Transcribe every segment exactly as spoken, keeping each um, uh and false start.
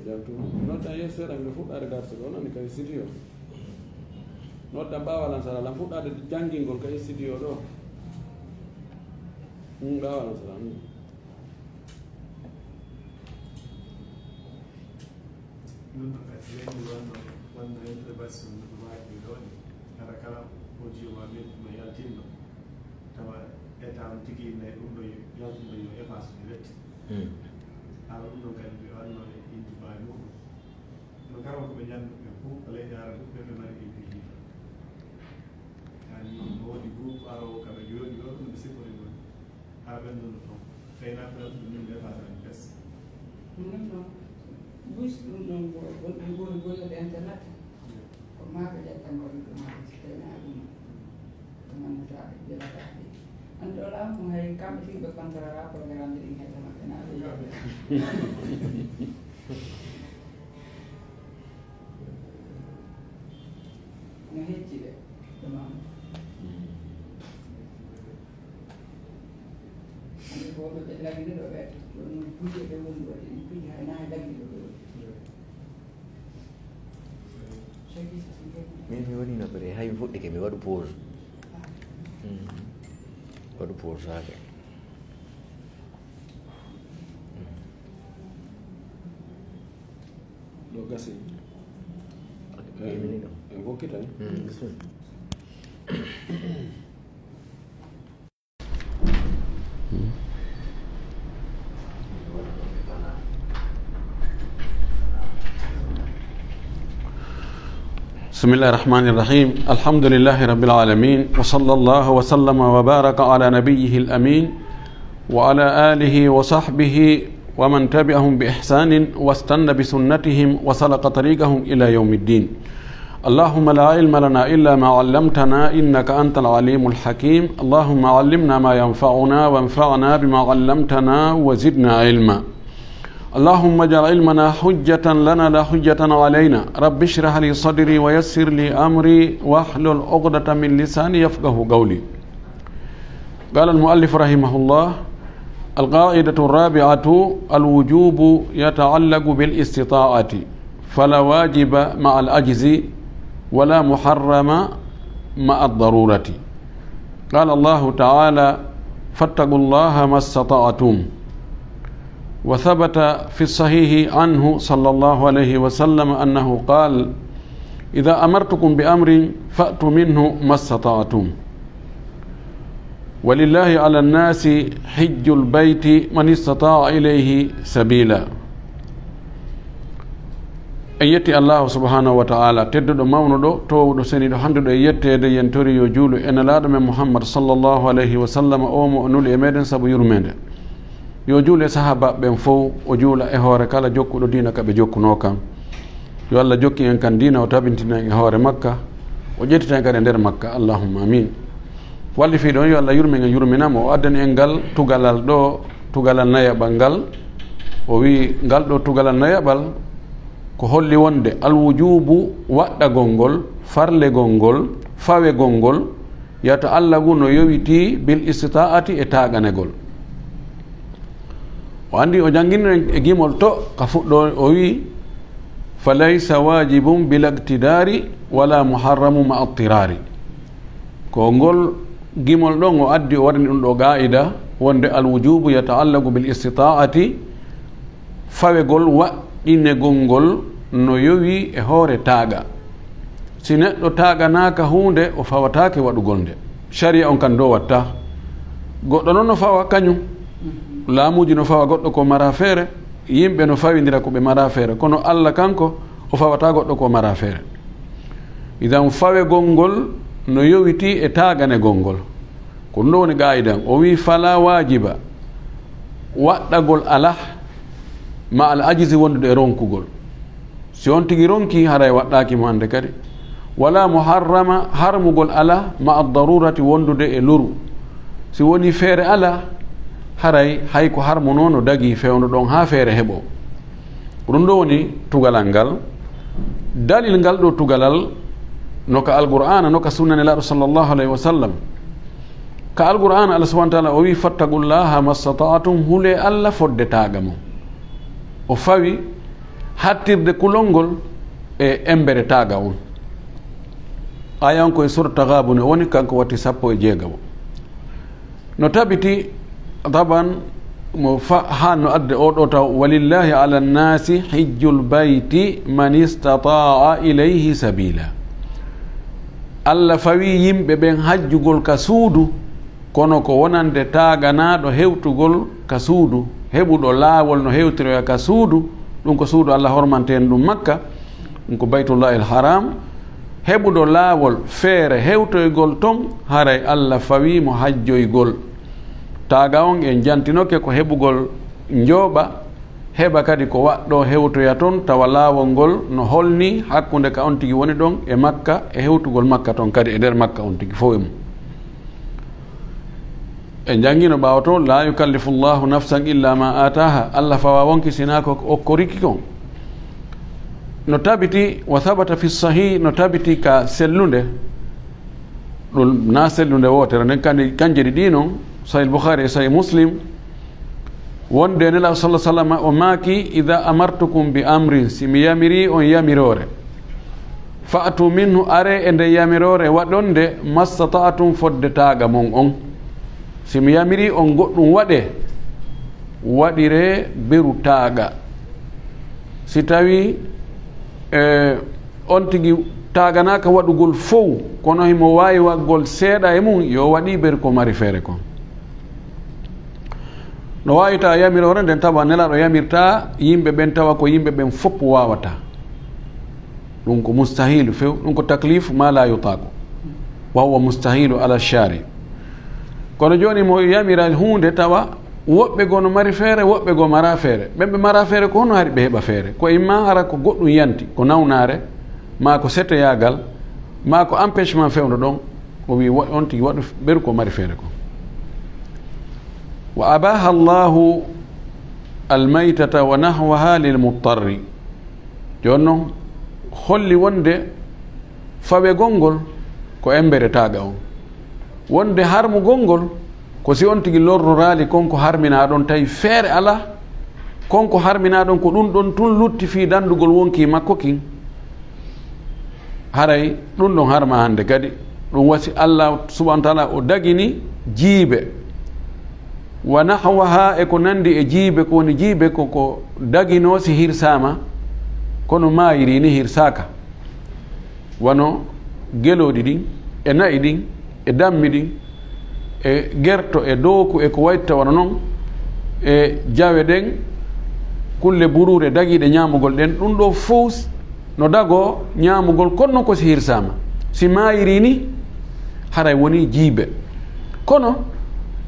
Yaltu. Noddan yeeso seeɗa, miɗo fuɗɗaade darsu ɗo, nani ka studio. Noddan ɓaawo lansara lan fuɗɗaade janngingol ka studio ɗo. Mm, ɓaawo lansara, mm. Ɗum ɗo kadi, wonno, wonno intervention no ɗum waɗi ɗo ni. Hara kala audio ma min no yaltinno. Tawa état on tigi ne ɗum ɗo yaltinno yo efface direct. Hmm. Hara ɗum ɗon kadi ɓe wanno e interview muɗum. No kala ko ɓe ñandu ɓe fof ko leydi Arabu ɓe ɓe mari ɗin ɗi hiifa. Yani no woodi groupe arowo ka ɓe jooɗi ɗo ɗum ɓe sippori ɗon. Haa ɓennduno toon. Tawi naɓɓiral ɗum min nde faataani fes. Ɗum noon, bus ɗum ɗoon ko wonɓe goori gollirde internet. Ko maa ɓe ƴetta ngol ɗum maa si tawi naa ɗum. Ko ngannduɗaa ɓe ƴeewata ɗi. An ɗo laamu hay kamɓe tigi ɓe kontorara programme ɗin hedde maɓɓe naa ɓe ƴeewata. No hecci ɓe. Ɗum am. Min mi woni naɓere, hay mi fuɗɗike mi waɗu pause. Mm. Waɗu pause hake. Mm. Ɗo gasi. Ɗo gasi. En hokkitay. Mm, bismillah. بسم الله الرحمن الرحيم. الحمد لله رب العالمين، وصلى الله وسلم وبارك على نبيه الأمين وعلى آله وصحبه ومن تبعهم بإحسان واستن بسنتهم وسلك طريقهم إلى يوم الدين. اللهم لا علم لنا إلا ما علمتنا إنك أنت العليم الحكيم. اللهم علمنا ما ينفعنا وانفعنا بما علمتنا وزدنا علما. اللهم اجعل علمنا حجة لنا لا حجة علينا. رب اشرح لي صدري ويسر لي أمري واحلل عقدة من لساني يفقه قولي. قال المؤلف رحمه الله: القاعدة الرابعة: الوجوب يتعلق بالاستطاعة، فلا واجب مع العجز، ولا محرم مع الضرورة. قال الله تعالى: فاتقوا الله ما استطعتم. وثبت في الصحيح عنه صلى الله عليه وسلم أنه قال: إذا أمرتكم بأمر فأتوا منه ما استطعتم. ولله على الناس حج البيت من استطاع إليه سبيلا. En yetti Allahu subhanahu wa ta'ala, tedduɗo, mawnuɗo, toowuɗo, seniiɗo, handuɗo e yetteede, yen tori yo juulu e Nelaaɗo men Muhammad sallallahu alayhi wa sallam, o mo o nuli e meɗen sabu yurmeende. Yo juulu e sahaabaaɓe ɓen fow, o juula e hoore kala jokkuɗo diina ka ɓe jokkunoo kan. Yo Allah jokki en kan diina, o tabintina en e hoore makka, o ƴettita en kadi e nder makka. Allahumma amin. Wallifiiɗo on, yo Allah yurmin en, yurmina mo. O addani en ngal tugalal ɗo, tugalal nayaɓal ngal. O wi'i, ngal ɗo tugalal nayaɓal ko holli wonde alwujubu, waɗɗagol ngol, farlegol ngol, fawegol ngol, yata'allaqu, no yowitii, bil istita'ati, e taaganegol. O anndi, o janngini en e gimol to ka fuɗɗo, o wi'i: "Fa laysa wajibun bila iqtidari wala muharramu ma attirari." Ko ngol gimol ɗon o addi, o waɗani ɗum ɗo qaa'ida wonde al wujubu yata'allaqu bil istita'ati, fawegol, waɗɗinegol ngol no yowi e hoore taaga. Si neɗɗo taaganaaka huunde, o fawataake waɗugol nde. Sariya on kan do watta. Goɗɗo non no fawa kañum. Laamuuji no fawa goɗɗo ko mara feere, yimɓe no fawindira ko ɓe mara feere, kono Allah kanko o fawata goɗɗo ko mara feere. Idan fawegol ngol no yowiti e taaganegol ngol. Ko ɗum ɗo woni qaa'ida on. O wi'i, "Fala waajiba", waɗɗagol alaa, ma al ajizi, wondude e ronkugol. Si on tigi ronki, haray waɗɗaaki mo hannde kadi. Wala muharrama, harmugol alaa, ma ad darurati, wondude e loru. Si woni feere alaa, haray hay ko harmunoo no dagii fewndo ɗon haa feere heɓoo. Ko ɗum ɗo woni tugalal ngal. Dalil ngal ɗo tugalal, no ka Alqur'aana, no ka sunna Nelaaɗo sallallahu alayhi wa sallam. Ka Alqur'aana, Allah subhanahu wa ta'ala o wi'i, "Fattaqullaha mastata'tum", hulee Allah fodde taaga mon. O fawi hattirde kulol ngol e embere taaga on. Aya on ko e suuratu Taghabun woni, kanko watti sappo e jeegawo. No tabiti, taban, mo fa-, haa no adde o ɗo taw, "Walillahi ala nnasi hijjul bayti man istata'a ilayhi sabila." Allah fawi yimɓe ɓen hajjugol ka suudu, kono ko wonande taaganaaɗo hewtugol ka suudu, heɓuɗo laawol no hewtiroya ka suudu, ɗum ko suudu Allah hormanteen ɗum Makka, ɗum ko Baytullahil Haram, heɓuɗo laawol feere hewtoygol ton, haray Allah fawi mo hajjoygol. Taaga on en jantinoke ko heɓugol njooɓa, heɓa kadi ko waɗɗo hewtoya ton, tawa laawol ngol no holni hakkunde ka on tigi woni ɗon e Makka, e hewtugol Makka ton kadi e nder Makka on tigi fof e mum. En janngino ɓaawo to, "La yukallifu Allahu nafsan illa ma ataha." Allah fawa wonki sina ko okkoriki kon. No tabiti, wa thabata fi sahih, no tabiti ka sellunde, ɗum na sellunde wootere nden, kandi-, kanje ɗiɗi non, Sahih Bukhari e Sahih Muslim, wonde Nelaaɗo sallallahu alaihi wasallam o maaki, "Idha amartukum bi amrin," si mi yamiri on yamiroore, "fa'tu minhu," are e nde yamiroore waɗonde, "mastata'tum," fodde taaga mon on. Si mi yamiri on goɗɗum waɗe, waɗire beru taaga. Si tawi, e, on tigi taaganaaka waɗugol fow, kono himo waawi waɗgol seeɗa e mum, yo waɗi beru ko mari feere kon. No waawi tawa yamiroore nden tawa Nelaaɗo yamirta yimɓe ɓen, tawa ko yimɓe ɓen fof waawata. Ɗum ko mustahilu few, ɗum ko taklif ma la yutaqu, wa huwa mustahilu ala shari. Kono jooni mo yamira huunde tawa woɓɓe goo no mari feere, woɓɓe goo mara feere. Ɓen ɓe mara feere ko honno hari ɓe heɓa feere? Ko imma hara ko goɗɗum yanti, ko nawnaare, ma ko seteyaagal, ma ko empêchement fewndo ɗon, o wi wo-, on tigi waɗu beru ko mari feere ko. Wa abaha Allahu almaytata wa nahwaha lil muttarri. Jooni non, holli wonde fawegol ngol ko embere taaga on. Wonde harmugol ngol ko si on tigi lorroraali kon ko harminaa ɗon, tawi feere alaa, kon ko harminaa ɗon ko ɗum ɗon tun lutti fii dandugol wonkii makko kin. Haray ɗum ɗon harma hannde kadi. Ɗum wasi Allah subhanahu wa ta'ala o dagini jiibe. Wa nahwaha, e ko nandi e jiibe, ko woni jiibe ko ko daginoo si hirsaama, kono maayiri ni hirsaaka. Wano gelooɗi ɗin, e na'i ɗin, e dammi ɗin, e gerto, e dooku, e ko wayta wano non, e jawe ɗen, kulle buruure dagiiɗe ñaamugol ɗen, ɗum ɗo fow s-, no dagoo ñaamugol, kono non ko si hirsaama. Si maayiri ni, haray woni jiibe. Kono,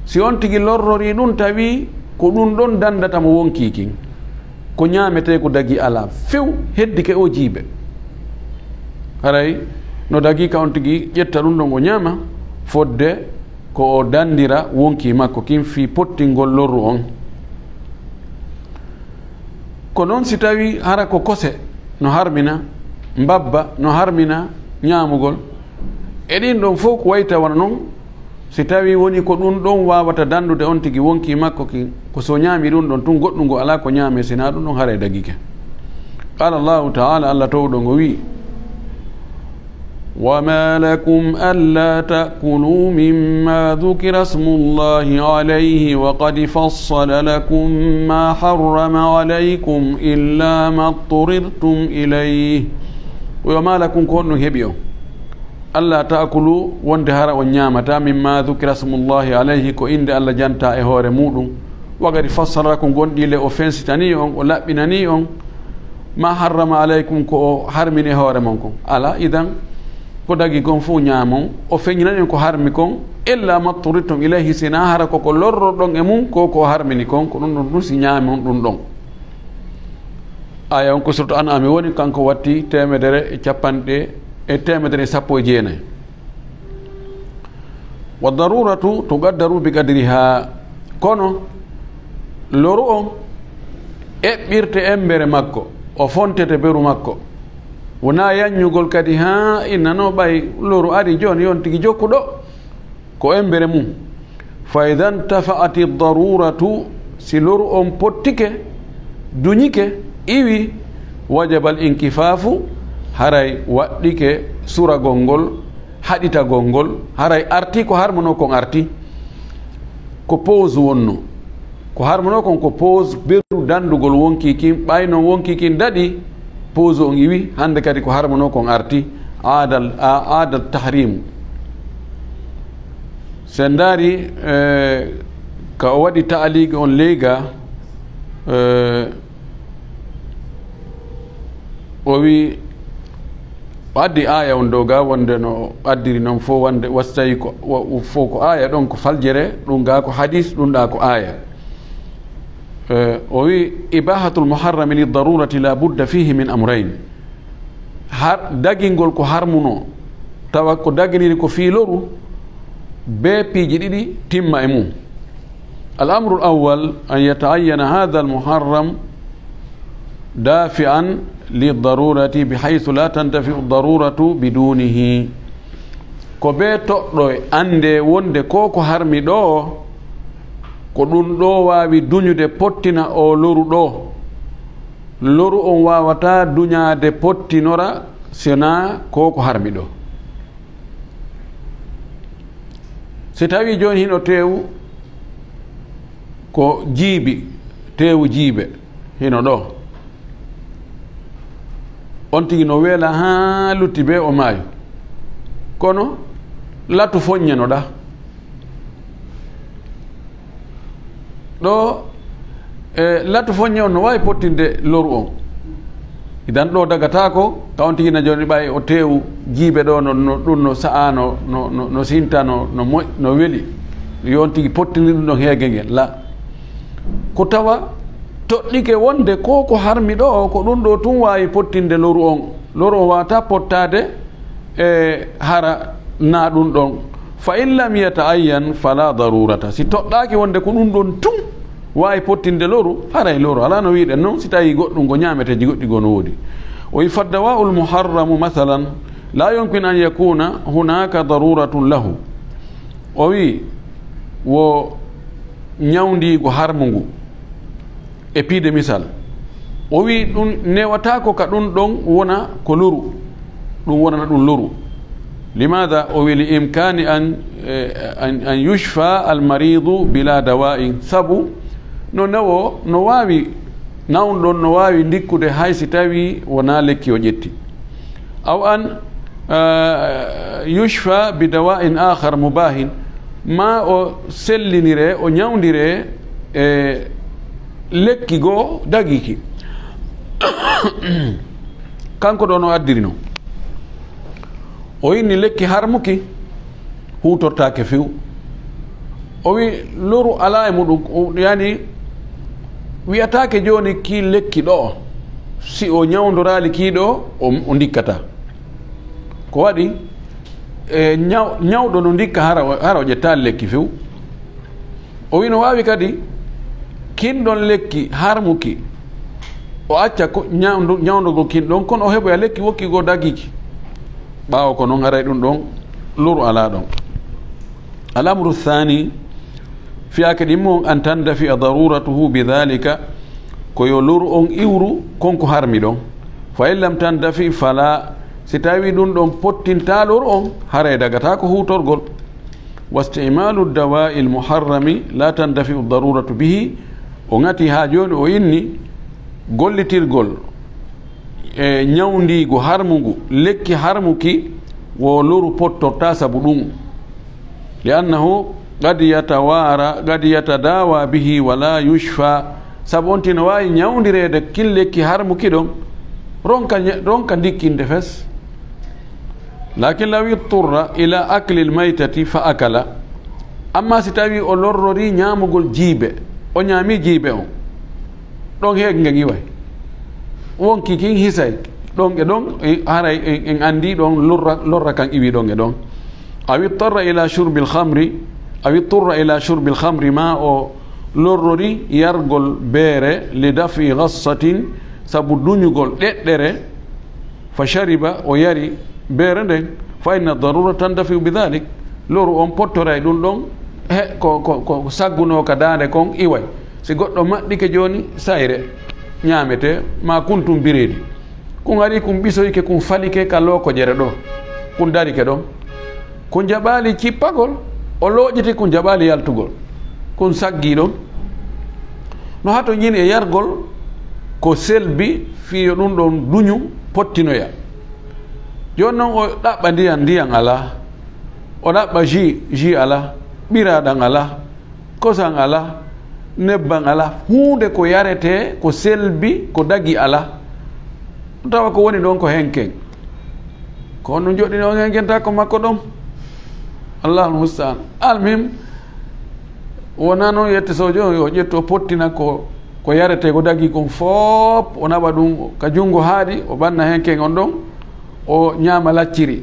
si on tigi lorrorii ɗum, tawi ko ɗum ɗon dandata mo wonkii kin, ko ñaametee ko dagii alaa few, heddike o jiibe. Haray no dagii ka on tigi ƴetta ɗum ɗon o ñaama, fodde ko o dandira wonkii makko kin fii pottingol lorru on. Ko non si tawi hara ko kose no harmina, mbabba no harmina ñaamugol, e ɗin ɗon fow ko wayta wano non, si tawi woni ko ɗum ɗon waawata dandude on tigi wonkii makko kin, ko so ñaami ɗum ɗon tun, goɗɗum ngo alaa ko ñaame, sinaa ɗum ɗon haray dagike. Qala Allahu ta'ala, Allah towɗo ngo wi'i, "وما لكم ألا تأكلوا مما ذكر اسم الله عليه وقد فصل لكم ما حرم عليكم إلا ما اضطررتم إليه." وما لكم، ko honɗum heɓi on? "ألا تأكلوا", wonde hara on ñaamata, "مما ذكر اسم الله عليه", ko innde Allah janta e hoore muuɗum. "وقد فصل لكم", gonɗi le o fensitanii on, o laɓɓinanii on, "ما حرم عليكم", ko o harmini e hoore mon kon. Alaa, idan, ko dagi kon fow ñaamon, o feññinani on ko harmi kon, "إلا ما اضطررتم إليه", sinaa hara ko ko lorroɗon e mum, ko ko harmini kon, ko ɗum ɗon ɗum si ñaamon ɗum ɗon. Aya on ko suuratu An'aami woni, kanko watti teemedere e capanɗe, e teemedere e sappo e jeenayi. "والضرورة تقدر بقدرها." Kono loru on eɓɓirte embere makko, o fontete beru makko. Wonaa yanñugol kadi, haa innano ɓay loru ari jooni on tigi jokkuɗo ko embere mum. "فإذا انتفعت الضرورة", si loru on pottike, duñike, iwi, Wajabal inkifaafu, haray waɗɗike suragol ngol, haɗitagol ngol, haray arti ko harmunoo kon arti. Ko pause wonno. Ko harmunoo kon ko pause, beru dandugol wonkii kin, ɓay non wonkii kin daɗi, pause on iwi, hande kadi ko harmunoo kon arti, aadal, a-, aadal tahrimu. Sen ndaari, eh, ka o waɗi ta'liiqi on ley ga, eh, o wi, o addi aaya on dow ga wonde no addiri non fof wonde wasi tawi ko, wo-, fof ko aaya ɗon ko faljere, ɗum ga ko hadis, ɗum ɗa ko aaya. Eh, o wi, "Ibahatul muharrami li darurati la budda fihi min amrayn." Har-, dagingol ko harmunoo, tawa ko daginiri ko fii loru, bee piiji ɗiɗi timma e mum. Al amru al awwal an yata'ayyana hadha al muharram dafi'an li darurati bi haythu la tantafi'u daruratu bidunihi. Ko bee toɗɗo e annde wonde ko ko harmi ɗo, ko ɗum ɗo waawi duñude pottina o loru ɗo. Loru on waawataa duñaade pottinora si wonaa ko ko harmi ɗo. Si tawii jooni hino teewu ko jiibi, teewu jiibe hino ɗo. On tigi no weela haa lutti bee o maayo. Kono latu foññe no ɗa. Ɗo, e, latu foññe on no waawi pottinde loru on. Idan ɗo dagataako, ka on tigi na jooni ɓay o teewu jiibe ɗo no, no, ɗum no sa'ano, no, no, no sinta, no, no moƴ-, no weli. Yo on tigi pottini ɗum ɗon heege ngen. La. Ko tawa toɗɗike wonde ko ko harmi ɗo, ko ɗum ɗo tun waawi pottinde loru on. Loru on waawata pottaade e hara na ɗum ɗon. Fa in lam yata'ayyan fala darurata. Si toɗɗaaki wonde ko ɗum ɗon tun waawi pottinde loru, haray loru alaa no wi'uɗen non, si tawii goɗɗum ko ñaameteeji goɗɗi goo no woodi. O wi, "Faddawa'ul muharramu, masalan, la yumkin an yakuna hunaka daruratun lahu." O wi, wo ñawndiigu harmu ngu, e piide misal. O wi ɗum newataako ka ɗum ɗon wona ko loru, ɗum wonana ɗum loru. Limaada? O wi, "Li imkani an, eh, an, an yushfa al maridu bila dawa'in." Sabu no newo, no waawi, nawɗo on no waawi ndikkude hay si tawii wonaa lekki o ƴetti. Aw an, eh, yushfa bi dawa'in akhar mubahin, ma o sellinire, o ñawndire e lekki goo dagiki. Kanko ɗo no addiri non. O inni lekki harmuki huutortaake few. O wi loru alaa e muɗum, o, yani, wi'ataake jooni ki lekki ɗo, si o ñawndoraali ki ɗo, o, o ndikkata. Ko waɗi, e, ñaw-, ñawɗo no ndikka hara o, hara o ƴettaali lekki few. O wi no waawi kadi kin ɗon lekki harmuki, o acca ko ñawndu-, ñawndogol kin ɗon, kono o heɓoya lekki wokki goo dagiki. Ɓaawo ko non haray ɗum ɗon loru alaa ɗon. Al amru thani, fiyaake ɗimmo on, an tandafi'a daruratuhu bi dhalika, ko yo loru on iwru kon ko harmi ɗon. Fa in lam tandafi fala, si tawi ɗum ɗon pottintaa loru on, haray dagataa ko huutorgol. Wasti'malu dawa'i al muharrami la tandafi'u daruratu bihi, o ŋati haa jooni o inni gollitirgol e ñawndiigu harmungu, lekki harmuki wo loru pottorta sabu ɗum. Li annahu qad yatawara, qad yatadawa bihi wa la yushfa. Sabu on tino waawi ñawndireede kin lekki harmuki ɗon, ronka ña-, ronka ndikkinde fes. Lakin law itturra ila akli al maytati fa akala. Amma si tawi o lorrori ñaamugol jiibe, o ñaami jiibe on, ɗon heege ngen iway. Wonki kin hisay, ɗon e ɗon, e, haray en, en anndi ɗon lorra, lorra kan iwi ɗon e ɗon. Aw ittarra ila shurbil khamri, aw itturra ila shurbil khamri, ma o lorrori yargol beere, li daf'i ghassatin, sabu duñugol ɗeɗɗere, fa shariba, o yari beere nden, fa inna darura tandafi'u bi dhalik, loru on pottoray ɗum ɗon, he, ko, ko, ko saggunoo ka daande kon iway. Si goɗɗo maɗɗike jooni sayre ñaamete, ma kuntum bireedi. Kun ari kun ɓisoyike, kun falike ka lookoƴere ɗoo. Kun darike ɗon. Kun jaɓaali cippagol, o looƴiti, kun jaɓaali yaltugol. Kun saggii ɗon. No hato ñin e yargol ko selbi fii yo ɗun ɗon duñu pottinoya. Jooni non o ɗaɓɓa ndiyan, ndiyan alaa. O ɗaɓɓa jus, jus alaa. Ɓiraaɗan alaa. Kosan alaa, nebban alaa, huunde ko yaretee, ko selbi, ko dagi alaa. Tawa ko woni ɗon ko henken. Ko honɗun joɗɗini on henkenta ko makko ɗon? Allahul musta'an. Almuhim, wonaa non yette sojo on yo ƴettu o pottina ko, ko yaretee, ko dagi kon foop, o naɓa ɗun ka junngo haaɗi, o ɓanna henken on ɗon. O ñaama lacciri,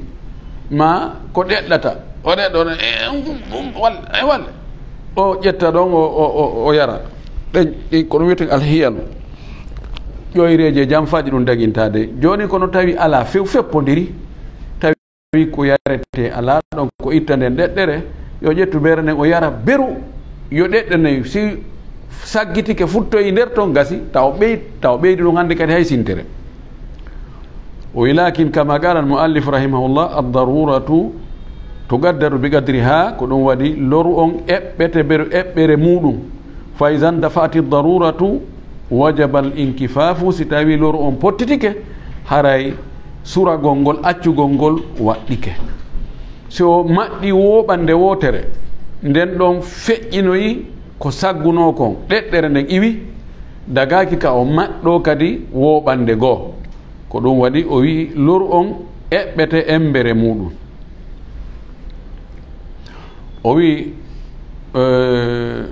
maa ko ɗeɗɗata, o ɗeɗɗo, e, um, um, um, wal-, e, wal-, o ƴetta ɗon, o, o, o, o yara. Ɗen, ɗin ko ɗum wiyeten alhiyalu. Ƴoyreeji e janfaaji ɗum dagintaade. Jooni kono tawi alaa few feppondiri, tawi ko yaretee alaa ɗon, ko itta nden ɗeɗɗere, yo ƴettu beere nden o yara beru, yo ɗeɗɗe nayi. Si saggitike futtoyi nder ton gasi, taw ɓey-, taw ɓeydi ɗum hannde kadi hay sintere. O wi, "Lakin kama qala al-muallif rahimahullah, ad-daruratu tuqaddaru bi qadriha," ko ɗum waɗi loru on eɓɓete beru eɓɓere muɗum. Fa iza ndafa'ati ad-daruratu wajaba al-inkifafu, si tawi loru on pottitike, haray suragol ngol, accugol ngol waɗɗike. Si o maɗɗi woɓande wootere, nden ɗon feƴƴinoyi ko saggunoo kon, ɗeɗɗere nden iwi, dagaaki ka o maɗɗoo kadi woɓande goo. Ko ɗum waɗi o wi'i loru on eɓɓete embere muɗum. O wi'i, eh,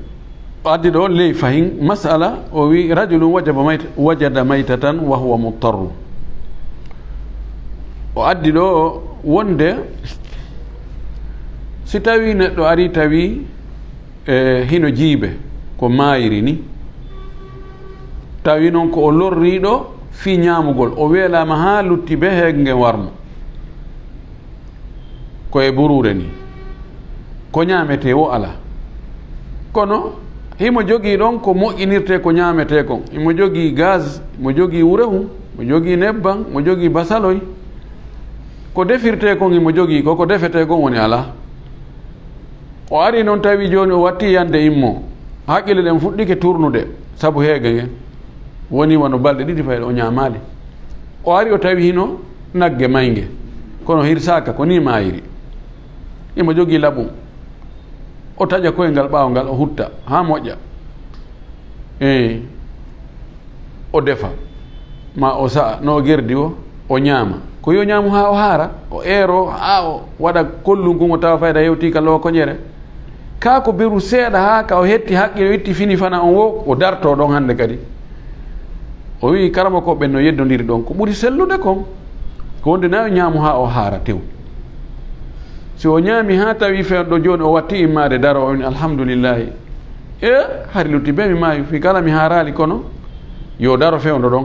o addi ɗo ley fahin masala, o wi'i, "Rajulun wajaba mayt-, wajada maytatan wa huwa muttarru." O addi ɗo wonde si tawi neɗɗo ari tawi, eh, hino jiibe ko maayiri ni, tawi non ko o lorriiɗo fii ñaamugol, o weelaama haa lutti be heege ngen warmo. Ko e buruure ni. Ko ñaametee wo alaa. Kono himo jogii ɗon ko moƴƴinirtee ko ñaametee kon. Himo jogii gaz, himo jogii wurehu, himo jogii nebban, himo jogii basaloy. Ko defirtee kon himo jogii, ko ko defetee kon woni alaa. O ari non tawi jooni o watti yande immo. Haqqille ɗen fuɗɗike turnude sabu heege ngen. Woni wano balɗe ɗiɗi fayda o ñaamaali. O ari o tawi hino nagge maynge. Kono hirsaaka, ko ni maayiri. Himo jogii laɓum. O taƴa koyngal ɓaawo ngal, o hutta haa moƴƴa. Ee. O defa, maa o sa'a, no o gerdi o, o ñaama. Ko yo ñaamu haa o haara, o eero haa o waɗa kollun kun o tawa fayda hewtii ka lookoƴere. Kaa ko beru seeɗa haa ka o hetti haqqil o itti fini fana on wo, o dartoo ɗon hannde kadi. O wi'i karamokooɓe ɓen no yeddondiri ɗon. Ko ɓuri sellude kon, ko wonde na yo ñaamu haa o haara tew. Si o ñaami haa tawi fewndo jooni o watti immaade daro, o wi'i, "Alhamdulillahi." E hari lutti be mi maayu, fii kala mi haaraali, kono yo daro fewndo ɗon.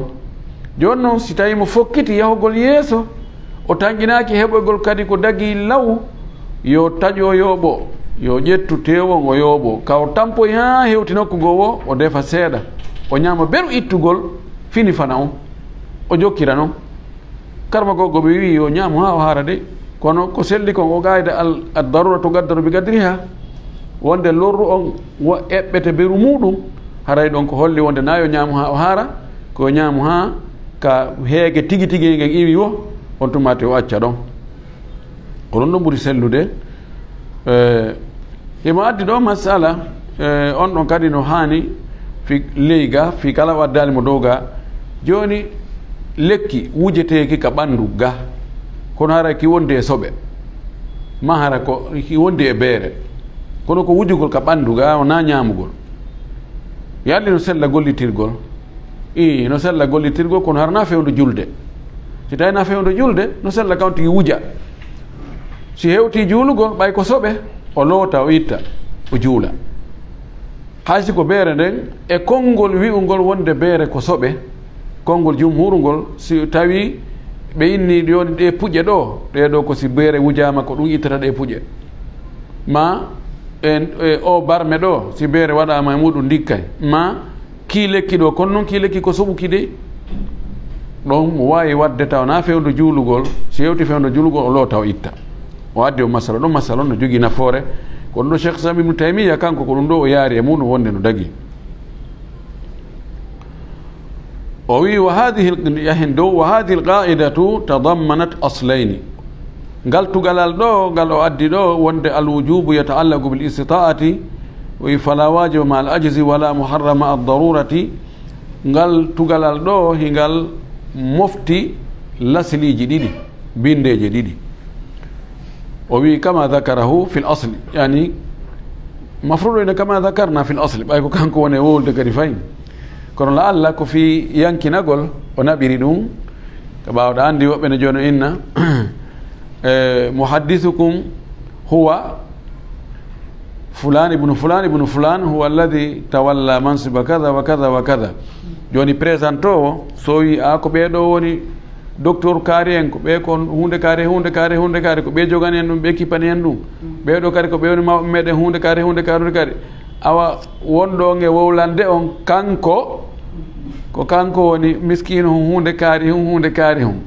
Jooni non, si tawi mo fokkiti yahugol yeeso, o tanƴinaaki heɓoygol kadi ko dagii law, yo taƴo yooɓo, yo ƴettu teewu on o yooɓo. Ka o tampoyi haa hewti nokku goo wo, o defa seeɗa. O ñaama beru ittugol fini fana on. O jokkira non. Karma goɗɗo ɓe wi'i yo ñaamu haa o haara de, kono ko selli kon o qaayida al-, ad-daruratu tuqaddaru bi qadriha, wonde lorru on wo eɓɓete beru muɗum, haray ɗon ko holli wonde na yo ñaamu haa o haara, ko yo ñaamu haa ka heege tigi tigi ngen iwi wo, on tuma te o acca ɗon. Ko ɗum ɗon ɓuri sellude. Eh, himo addi ɗo masala, eh, on ɗon kadi no haani fi ley ga, fi kala o addaali mo dow ga. Jooni, lekki wujeteeki ka ɓanndu ga, kono hara ki wondi e soɓe, ma hara ko ki wondi e beere, kono ko wujugol ka ɓanndu ga, wonaa ñaamugol. Yalli no sella gollitirgol. Ii, no sella gollitirgol, kono hara na fewndo julde. Si tawi na fewndo julde, no sella kan tigi wuja. Si hewti juulugol, ɓay ko soɓe, o loota, o itta, o juula. Hay si ko beere nden, e konngol wi'ungol wonde beere ko soɓe, konngol jumhuuru ngol, si tawi ɓe inni jooni ɗee puƴe ɗo, ɗee ɗo ko si beere wujaama ko ɗum ittata ɗee puƴe. Ma en, e o barme ɗo, si beere waɗaama e muɗum ndikkay. Ma kii lekki ɗo, kono noon kii lekki ko soɓuki dey. Ɗon mo waawi waɗde taw na fewndo juulugol, so yewti fewndo juulugol, o loota, o itta. O addi o masala, ɗon masala on no jogii nafoore. Ko ɗum ɗo Cheikh Islam Ibn Taymiyya, kanko ko ɗum ɗo o yaari e muɗum wonde no dagi. O wi, "Wa hadhihi l-," yahen dow, "Wa hadhihi l-qa'idatu tadammanat aslayni." Ngal tugalal ɗo, ngal o addi ɗo, wonde al-wujubu yata'allaqu bil istita'ati, o wi, "Fala wajiba ma al-ajzi wala muharrama ad-darurati." Ngal tugalal ɗo, hingal mofti lasiliiji ɗiɗi, bindeeje ɗiɗi. O wi, "Kama dhakarahu fil asli." Yani, mafruɗo ina "kama dhakarna fil asli." Ɓay ko kanko woni e wowlude kadi fayi. Kono la Allah ko fii yankinagol o naɓiri ɗum. Ko ɓaawɗo anndi woɓɓe ne jono inna, eh, "Muhaddithukum huwa fulan ibnu fulan ibnu fulan, huwa alladhi tawalla mansiba kadha wa kadha wa kadha." Jooni, présentoowo, so wi, "A, ko ɓee ɗo woni docteur kaari en, ko ɓee kon huunde kaari, huunde kaari, huunde kaari, ko ɓee jogani en ɗum, ɓee kippani en ɗum. Ɓee ɗo kadi ko ɓee woni mawɓe meɗen huunde kaari, huunde kaari, huunde kaari." Awa, won ɗo nge wowlande on, kanko, ko kanko woni miskiino hon huunde kaari hon, huunde kaari hon.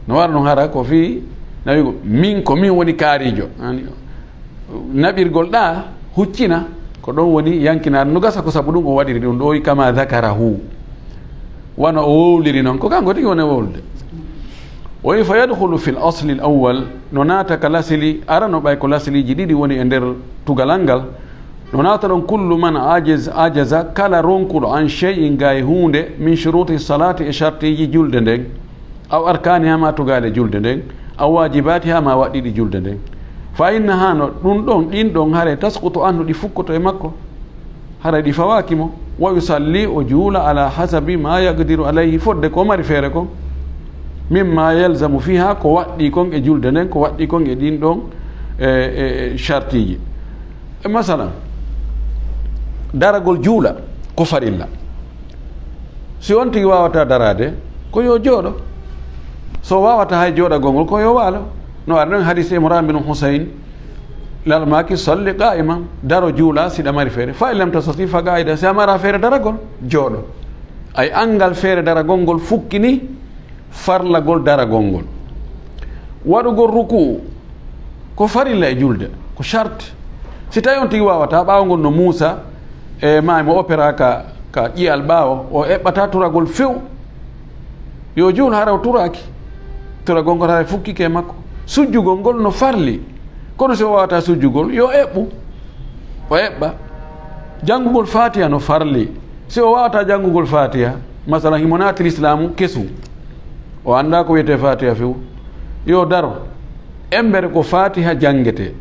No wara ɗum hara ko fii nawigo, "Min, ko min woni kaarijo." Ani, naɓirgol ɗa huccina, ko ɗon woni yankinaare. No gasa ko sabu ɗum o waɗiri ɗum ɗo, "Kama dhakarahu." Wano o wowliri noon, ko kanko tigi woni e wowlude. O wi, "Fa yadkhulu fil asli al awwal," no naata ka lasili arano, ɓay ko lasiliiji ɗiɗi woni e nder tugalal ngal. No naata ɗon, "Kullu man ajiz-, ajaza," kala ronkuɗo, "an shay'in," gay huunde, "min shuruti salati," e shartiiji julde nden, "aw arkaniha," ma tugaale julde nden, "aw wajibatiha," ma waɗɗiɗi julde nden. "Fa innaha," no ɗum ɗon, ɗin ɗon, "haray tasqutu anhu," ɗi fukkoto e makko. Haray ɗi fawaaki mo. "Wa yusalli," o juula, "ala hasabi ma yaqdiru alayhi," fodde ko mari feere kon. "Mimma yalzamu fiha," ko waɗɗi kon e julde nden, ko waɗɗi kon e ɗin ɗon, e, e, e shartiiji. E masalan, daragol juula ko farilla. Si on tigi waawata daraade, ko yo jooɗo. So waawata hay jooɗagol ngol, ko yo waalo. No ari non hadis Imran bin Husayn, Lal maaki, "Salli qa'iman," daro juula si ɗa mari feere. "Fa in lam tastati fa qa'ida," si a mara feere daragol, jooɗo. Ay, anngal feere daragol ngol fukkini farlagol daragol ngol. Waɗugol ruku'u ko farilla e julde, ko shart. Si tawi on tigi waawata, ɓaawo ngol no muusa, e ma mo opera ka, ka ƴi'al ɓaawo, o eɓɓata turagol few. Yo juul hara o turaaki. Turagol ngol hara fukkike e makko. Sujjugol ngol no farli. Kono si o waawata sujjugol, yo eɓɓu. O eɓɓa. Janngugol Faatiha no farli. Si o waawata janngugol Faatiha, masalan, himo naati lislaamu kesu. O anndaa ko wiyetee Faatiha few. Yo daro. Embere ko Faatiha janngetee.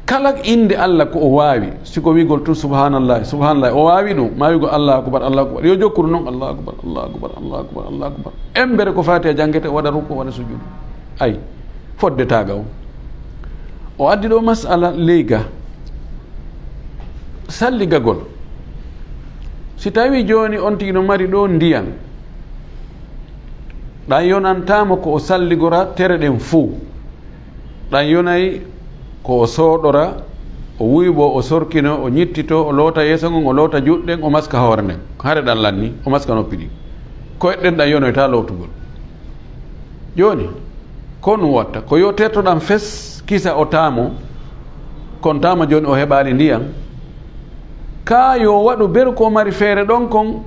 Kala innde Allah ko o waawi, si ko wi'gol tun "Subhanallah, subhanallah," o waawi ɗum, ma wi'gol "Allahu akbar, Allahu akbar." Yo jokku ɗum non, "Allahu akbar, Allahu akbar, Allahu akbar, Allahu akbar." Embere ko Faatiha janngetee, o waɗa ruku, o waɗa sujudu. Ay, fodde taaga o. O addi ɗo mas'ala leyga. Salligagol. Si tawi jooni on tigi no mari ɗo ndiyan, ɗan yonantaamo ko o salligora tere ɗen fow. Ɗan yonay ko o sooɗora, o wuyɓo, o sorkino, o ñittito, o loota yeeso ngon, o loota juuɗe ɗen, o maska hoore nden. Hare ɗan lanni, o maska noppi ɗin. Koyɗe ɗen ɗan yonoyta lootugol. Jooni, ko ɗum watta? Ko yo terto ɗan fes, kisa o taamo, kon taama jooni o heɓaali ndiyan. Kaa yo waɗu beru ko mari feere ɗon kon,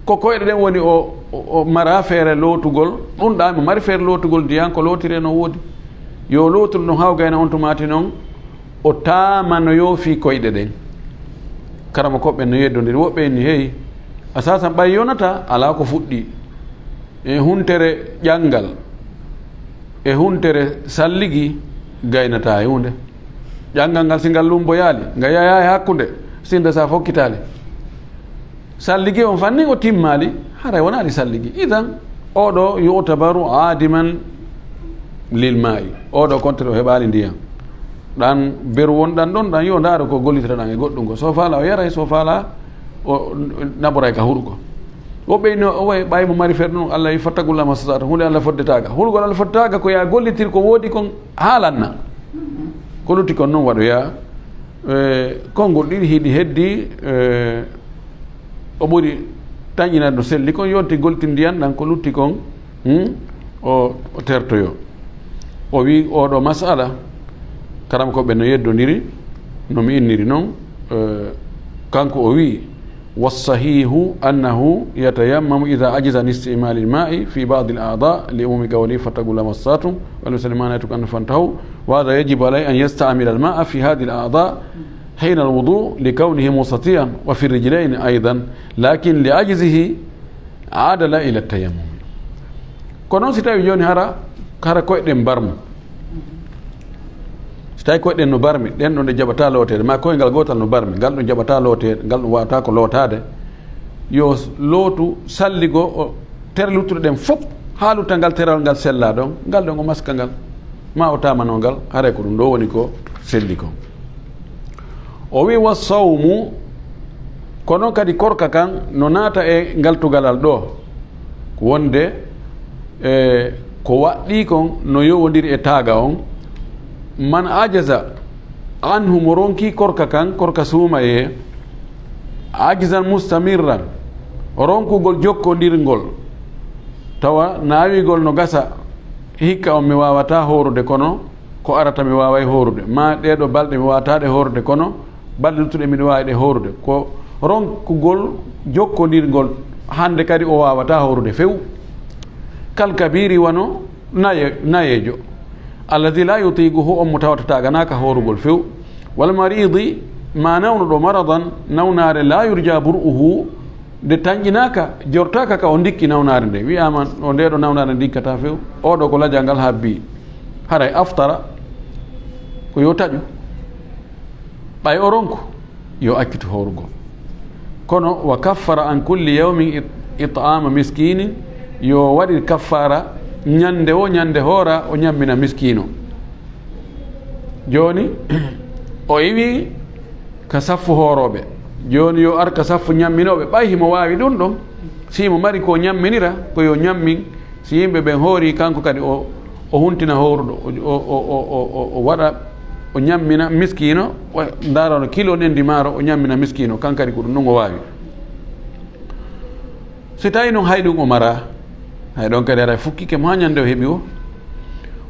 ko koyɗe ɗen woni o, o, o mara feere lootugol, ɗum ɗa mo mari feere lootugol ndiyan ko lootire no woodi. Yo lootu ɗum haw gayna on tumaati non, o taamanoyo fii koyɗe ɗen. Karama koɓɓe no yeddondiri, woɓɓe inni, "Hey, a sasan ɓay yonata, alaa ko fuɗɗi." E huntere ƴanngal, e huntere salligi gaynata e huunde. Ƴanngal ngal, si ngal lumboyaali, nga yayaa e hakkunde, sinda sa fokkitaali. Salligi on fanni o timmaali, haray wonaali salligi. Idan, oɗo yu'tabaru adiman lil ma'i. Oɗo kontere o heɓaali ndiyan. Ɗan beru wonɗan ɗon, ɗan yo ndaaro ko gollitiraɗan e goɗɗum ko. So faala o yaray, so faala o naɓoray ka huruko. Woɓɓe ino o way ɓay mo mari feere ɗum, Allah wi fattaqullaha mastata'tum. Huunde Allah foddetaaga. Hurugol Allah foddetaaga ko ya gollitir ko woodi kon haalanna. Ko lutti kon non waɗoya. E, konngol ɗiɗi hiɗi heddi, e, o ɓuri Taƴina no selli kon, yonti golti ndiyan ɗan ko lutti kon, hmm, o, o tertoyo. O wi oɗo masala, karam ko ɓe no yeddondiri, no mi inniri non, eh, kanko o wi, والصحيح أنه يتيمم إذا عجز عن استعمال الماء في بعض الأعضاء لعموم قوله فاتقوا الله ما استطعتم ولمسلم ما نهيتكم عنه فانتهوا، وهذا يجب عليه أن يستعمل الماء في هذه الأعضاء حين الوضوء لكونه مستطيعا، وفي الرجلين أيضا، لكن لعجزه عدل إلى التيمم. Ko noon si tawi jooni hara, hara koyɗen barmo. Si tawi koyɗen no barmi, ɗen ɗon ɗe jaɓata looteede, ma koyngal gootal no barmi, ngal ɗum jaɓata looteede, ngal ɗum waawata ko lootaade, yo lootu salligo o tere luttuɗe ɗen fof, haa lutta ngal teral ngal sella ɗon, ngal ɗon o maska ngal, ma o tamano ngal, haray ko ɗum ɗo woni ko selli kon. O wi, "Wa sawmu, ko noon kadi korka kan no naata e ngal tugalal ɗo, ko wonde, e, ko waɗɗii kon no yowondiri e taaga on, man ajaza anhu, mo ronki korka kan, korka suumayee, ajzan mustamirran, ronkugol jokkondirngol, tawa naawigol no gasa, hikka on mi waawata hoorude, kono ko arata mi waaway hoorude, ma ɗee ɗoo balɗe mi waawata ɗe hoorude, kono balɗe luttuɗe miɗo waawi ɗe hoorude." Ko ronkugol jokkondirngol, hannde kadi o waawata hoorude few. Kal kabiri, wano naye-, nayeejo, alladhi la yutiquhu, on mo tawata taaganaaka hoorugol few. Wal maridi, ma nawnuɗo, maradan, nawnaare, la yurja bur'uhu, nde tanƴinaaka, jortaaka ka o ndikki nawnaare nde. Wi'aama o nde ɗo nawnaare ndikkata few, o ɗo ko lajal ngal habbi. Haray aftara, ko yo taƴu. Ɓay o ronku, yo accitu hoorugol. Kono, "wa kaffara an kulli yawmin it-, it'ama miskinin", yo waɗir kaffara ñande wo ñande hoora, o ñammina miskiino. Jooni, o iwi ka saffu hoorooɓe. Jooni yo ar ka saffu ñamminooɓe, ɓay himo waawi ɗum ɗon. Si himo mari ko ñamminira, ko yo ñammin. Si yimɓe ɓen hoori, kanko kadi o, o huntina hooruɗo, o, o waɗa, o ñammina miskiino, o ndaara no kilo nendi maaro, o ñammina miskiino, kan kadi ko ɗum ɗon o waawi. Si tawi noon hay ɗum o mara, hay ɗon kadi haray fukkike mo haa ñande o heɓi o.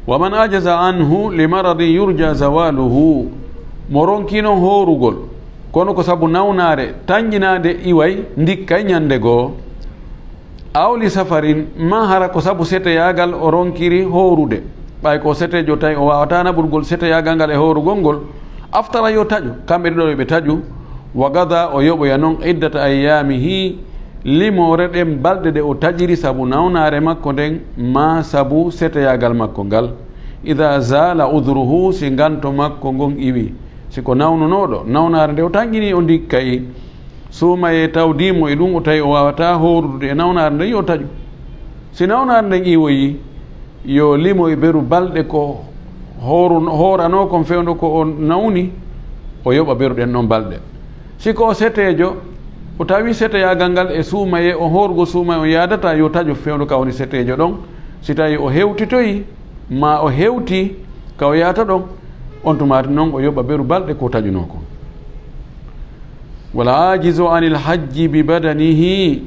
"Wa man ajaza anhu li maradin yurja zawaluhu", mo ronki noon hoorugol, kono ko sabu nawnaare tanƴinaande iway, ndikkay ñande goo. "Aw li safarin", ma hara ko sabu seteyaagal o ronkiri hoorude, ɓay ko seteejo tawi o waawata naɓurgol seteyaagal ngal e hoorugol ngol, aftara yo taƴu, kamɓe ɗiɗo yo ɓe taƴu, "wa gada", o yoɓoya noon, "iddata ayyaamihi", limoore ɗen balɗe ɗe o taƴiri sabu nawnaare makko nden, ma sabu seteyaagal makko ngal, "ida zaala udruhu", si nganto makko ngon iwi. Si ko nawnunooɗo, nawnaare nde o tanƴini o ndikkay, suumayee tawdiimo e ɗum, o tawi o waawata hoorude e nawnaare nden, yo taƴu. Si nawnaare nden iwoyi, yo limoy beru balɗe ko hooru-, hooranoo kon fewndo ko o nawni, o yoɓa beru ɗen ɗon balɗe. Si ko o seteejo, o tawi seteyaagal ngal e suumayee, o hoorugol suumayee on yaadata, yo taƴu fewndo ka woni seteejo ɗon. Si tawi o hewtitoyi, ma o hewti ka o yahata ɗon, on tumaati non o yoɓa beru balɗe ko taƴunoo kon. "Wal aajizu anil hajji bi badanihi",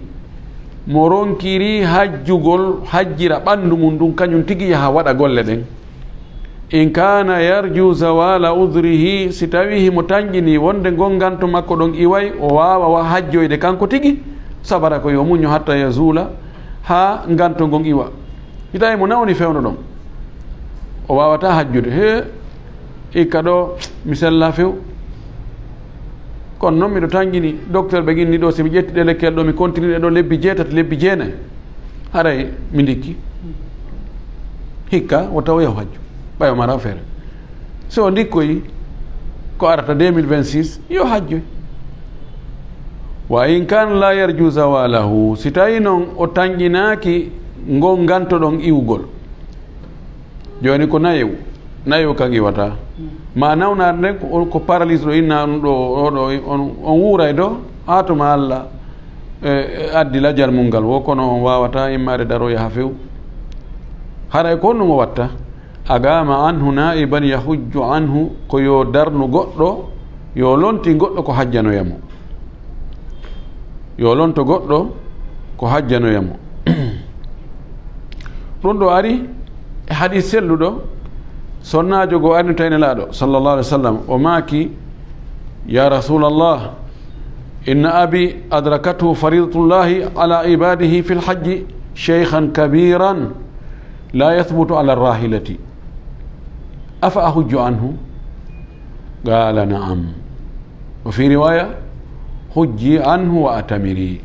mo ronkiri hajjugol, hajjira ɓanndu mum ndun, kañum tigi yaha waɗa golle ɗen. "In kaana yarju zawaala udrihi", si tawii himo tanƴini wonde ngon nganto makko ɗon iway, o waawa wa hajjoyde kanko tigi, sabara ko yo muñu hatta yazuula, haa nganto ngon iwa. Si tawii mo nawni fewndo ɗon, o waawataa hajjude. Hee, ikka ɗo, mi sellaa few. Kono noon miɗo tanƴini, docteur ɓe inni ɗo, si mi ƴetti ɗe lekkel ɗo, mi continue ɗo lebbi jeetati, lebbi jeenayi, haray mi ndikki. Hikka, o tawa yahu hajju. Ɓay o mara feere. So o ndikkoyi ko arata deux mille vingt-six, yo hajjoy. "Wa in kaana laa yarju zawalahu", si tawi noon o tanƴinaaki ngol ngantoɗon iwgol. Jooni ko nayewu, nayewu kan iwata. Ma nawnaare nden ko, ko paralyse ɗo inna ɗum ɗo, oɗo, on, on wuuray ɗo, haa tuma Allah, e, e addi lajal mum ngal, wo kono on waawata immaade daroya haa few. Haray ko honɗum o watta? "Aqaama anhu naa'iban yahujju anhu", ko yo darnu goɗɗo, yo lontin goɗɗo ko hajjanoya mo. Yo lonto goɗɗo, ko hajjanoya mo. Ɗum ɗo ari e hadis selluɗo, sonnaajo goo ari no tawi Nelaaɗo, sallallahu alaihi wasallam, o maaki: "Ya Rasulallah, inna abi adrakathu faridatullahi ala ibadihi fil hajji shaykhan kabiran la yathbutu ala rahilati. Afa ahujju anhu?" Qala: "Na'am." Wa fi riwaya: "Hujji anhu wa atamiri."